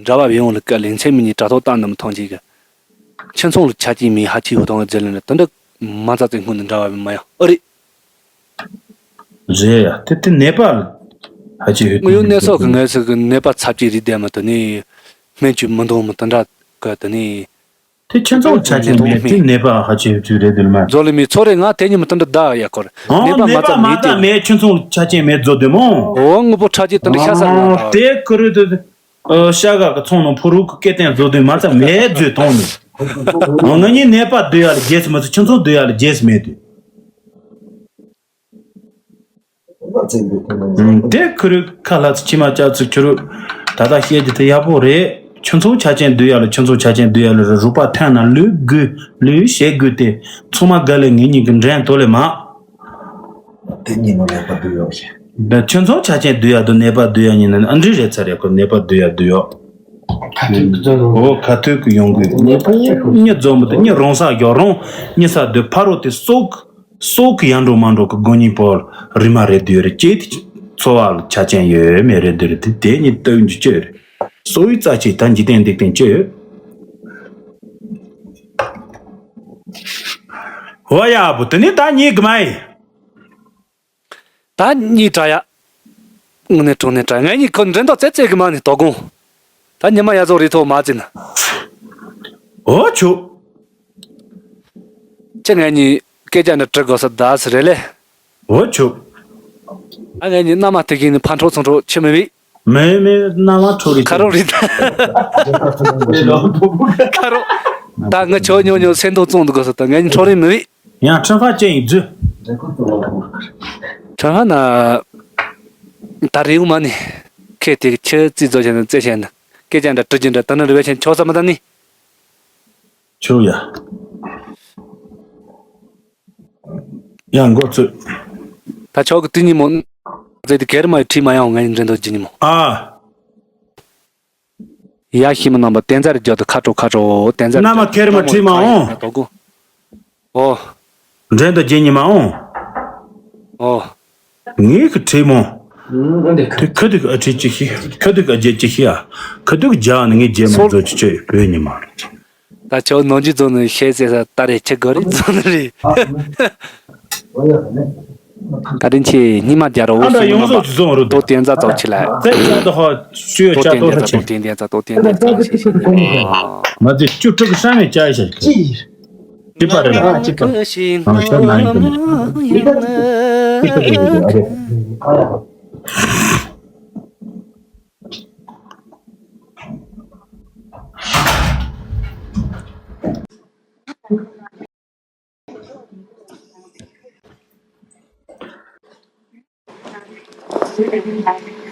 འདྲ་བ་བེ་ཡོང་ལི་ཀ་ལེ་མཚན་མི་གཉིས་དྲ་ཐོག་བཏང་ནམ་མཐོང་ཅིག་གི། ཁྱིམ་ཚང་ལ་ཆ་རྐྱེན་མེད་ཧ་ཆི་ཡོད་དང་ཟེར་ལེ་ན་དེ་འདྲ་མ་ཚ་ཚེ་སྔོན་ནས་འདྲ་བ་བེ་མ་ཡང་ཨ་རེད། རེད་ཡ། དེ་དེ་ནད་པ་ལ་ཧ་ཅི་ཡོད་དངོས་ཡོད་གནས་སོགས་ཀྱི་ངལ་གསོ་གི་ནད་པ་ཚབས་ཆེ་རིགས་ལྡན་མི་དེ་ནི་སྨན་བཅོས་མི་འདང་མི་དེ་འདྲ་གི་དེ་ནི། དེ་ཁྱིམ་ཚང་ཆ་རྐྱེན་མེད་དེ་ནད་པ་ཧ་ཅི་ཡོད་ཚུལ་རེད་དེ་མ། རྫོགས་ལི་མི་ཚོ་རེ་ང་དེ་ཉིན་མི་དེ་འདྲ་ད་ཡ་ཁོར་ཨང་། ནད་པ་ནད་མ་པ་ཚ་མ་མེད་ཚ་དེ་མེད་ཁྱིམ་ཚང་ཆ་རྐྱེན་མེད་རྫོགས་དེ་མོ། འོ་དངོས་པོ་ཁྲག་རྐྱེན་དེ་འདྲ་ཤ་ས་ང་ཨང་། ད་དེ་ཁུ་རུ་དེ་ཤ་ག་གི་ཚོང་ནང་ཕུ་རུ་གི་སྐད་བསྟན་རྫོགས་དེ་མ་ཚ་མེད་རྫོགས་དང་ནི། ང་གཉིས་ནད་པ་སྡུག་ཡ་ལ་རྒྱས་སུ་མ་ཚུལ་ཁྱིམ་ཚང་སྡུག་ཡ་ལ་རྒྱས་སུ་མེད་དུས། དེ་ཁུ་རུ་ཁ་ལྷ་ཚི་ཆི་མ་ཅག་ཚི་ཁྱུ་རུ། ད་ལྟ་བཤད་རྒྱུ་དེ་ཡག་པོ་རེད། ཁྱུ་ཚོགས་ཆ་ཅན་བསྡུ་ཡ་ལ་ཁྱུ་ཚོགས་ཆ་ཅན་བསྡུ་ཡ་ལ་རུ་རུ་པ་ཐན་ན་ལུས་དགོས་ལུས་བྱེད་དགོས་ཏེ་ཚང་མ་དགའ་ལས་ངེད་གཉིས་ཀྱི་འགྲན་དོ་ལས་མ། དེ་གཉིས་ནོ་ནད་པ་བསྡུ་ཡོད་ཞེས། ད་ཁྱུ་ཚོགས་ཆ་ཅན་བསྡུ་ཡ་དུ་ནད་པ་བསྡུ་ཡ་ཉིན་ནས་ཨ་འདྲི་རེད་ཚར་ཡ་ཁོ་ནད་པ་བསྡུ་ཡ་བསྡུ་ཡོད། ཁ་ཐུག་གི་རྫོང་ལོ། ཨོ་ཁ་ཐུག་གི་ཡོང་དགོས་ནད་པ་གཉིས་རྫོང་མི་དུ་གཉིས་རོང་ས་ཡོད་རོང་གཉིས་ས་སྡོད་ཕ་རོ་དེ་སོག་སྲོག་གི་ཡར་འགྲོ་མར་འགྲོ་གི་དགོན་གཉིས་པོ་རི་མ་རེད་དུ་ཡོད་རེད་ཅེས་དེ་འཚོ་བ་ལ་ཆ་རྐྱེན་ཡོད་མེད་རེད་དུ་རེད་དེ་དེ་གཉིས་སྟོན་རྒྱུ་ཅི་ཡོད་རེད། སོ་ཡི་རྩ་ཆེ་ད་འཇིག་རྟེན་འདིག་རྟེན་ཅི་ཡོད། ཧོ་ཡ་བུ་དེ་ནི་ད་གཉིས་གི་མ་ཡིན། ད་གཉིས་དྲ་ཡ། དངོས་གནས་དྲང་གནས་དྲ་ངས་གཉིས་ཁོ་འགྲན་ཟླ་རྩེ་རྩེ་གི་མ་ནི་དོ་དགོང་། ད་ཉི་མ་ཡ་ཟོ་རི་ཐོག་མ་ཙི་ན། ཨོ་ཆུ། ཅི་ངས་ནི་སྐད་ཆ་འདྲ་དྲི་དགོས་ས་ད་སི་རེད་ལེ། ཨོ་ཆུ། ཨ་ངས་ནི་མནའ་མ་དེ་གིན་ནི་ཕ་འཕྲོ་ཚོ་འཕྲོ་ཆི་མི་བི། མེ་མེ་མནའ་མ་འཕྲོ་རི་ཁ་རོ་རི་ད། ཁ་རོ། ད་ངི་ཆོ་ཉོ་ཉོ་སེམས་ཐོག་བཙོང་འདུག་གོ་ས་ད་ངས་ནི་འཕྲོ་རི་མི་བི། ཡང་ཁྲི་ཧ་ཅན་ཡིན་རྫུ། ཁྲི་ཧ་ན། ད་རེའུ་མ་ནི། ཁེ་དེ་ཁྱི་རྩིས་རྫོ་བྱས་ན་རྩེ་བྱས་ན། སྐད་ཆ་འདྲ་དྲི་རྒྱུ་འདྲ་ད་ནི་རི་བས་ཆེན་ཆོག་ས་མ་ད་ནི། ཆོག་ཡ། ཡང་འགོ་ཚུགས། ད་ཆོག་གི་དུས་ཉིན་མོ། ཟེར་དུས་གེར་མ་ཁྲིད་མ་ཡོང་ངའི་འགྲན་བསྡུར་རྒྱུ་ཉིན་མོ། ཨ། ཡ་ཤི་མི་རྣམ་པ་བསྟན་རྩ་རེ་རྒྱག་ཏུ་ཁ་དྲོ་ཁ་དྲོ་བསྟན་རྩ་རེ་རྣམ་པ་ཁེར་མ་ཁྲིད་མ་འོང་། ད་གོ། ཨོ། འགྲན་དུ་རྒྱལ་ཉི་མ་འོང་། ཨོ། ངས་གི་ཁྲིད་མོ། དེ་ཁ་དུག་ཨ་ཁྲིད་ཅི་ཤི། ཁ་དུག་ཨ་རྒྱལ་ཅི་ཤི་ཨ། ཁ་དུག་རྒྱག་ནི་ངས་རྒྱལ་མོ་ཚོ་ཅི་ཆོས་བོད་ཉི་མ། ད་ཆོག་ནོར་འཇིག་རྫོང་ནས་ཤེས་ཟེར་ས་ད་རེ་ཆི་གོ་རེ་རྫོང་ནས་རེད། ད་རིན་ཆེ་སྙིང་མ་རྒྱ་རོ་ཨ་འདྲ་ཡོང་སོགས་ཀྱི་རྫོང་རུ་ཏོ་བསྟན་རྩ་ཙོག་ཆི་ལ། ཙེ་ཅག་ཏུ་ཧོ་ཤུ་ཡོ་ཏོ་ཅག་བསྟན་ཏོ་རྩ་ཧ་ཙོག་ཆེ། བསྟན་རྩ་ཙོག་བསྟན་རྩ་ཙོག་ཆེ་ཤེས་ནས། མ་ཙི་བཅུ་དྲུག་གི་སྲང་ནས་ཅག་ཡི་ཤ་ཅི། ཅི་པ་རེད་ལ་ཅི་པ། ཨ་ཤ་ན་ཡི་གི་ནས།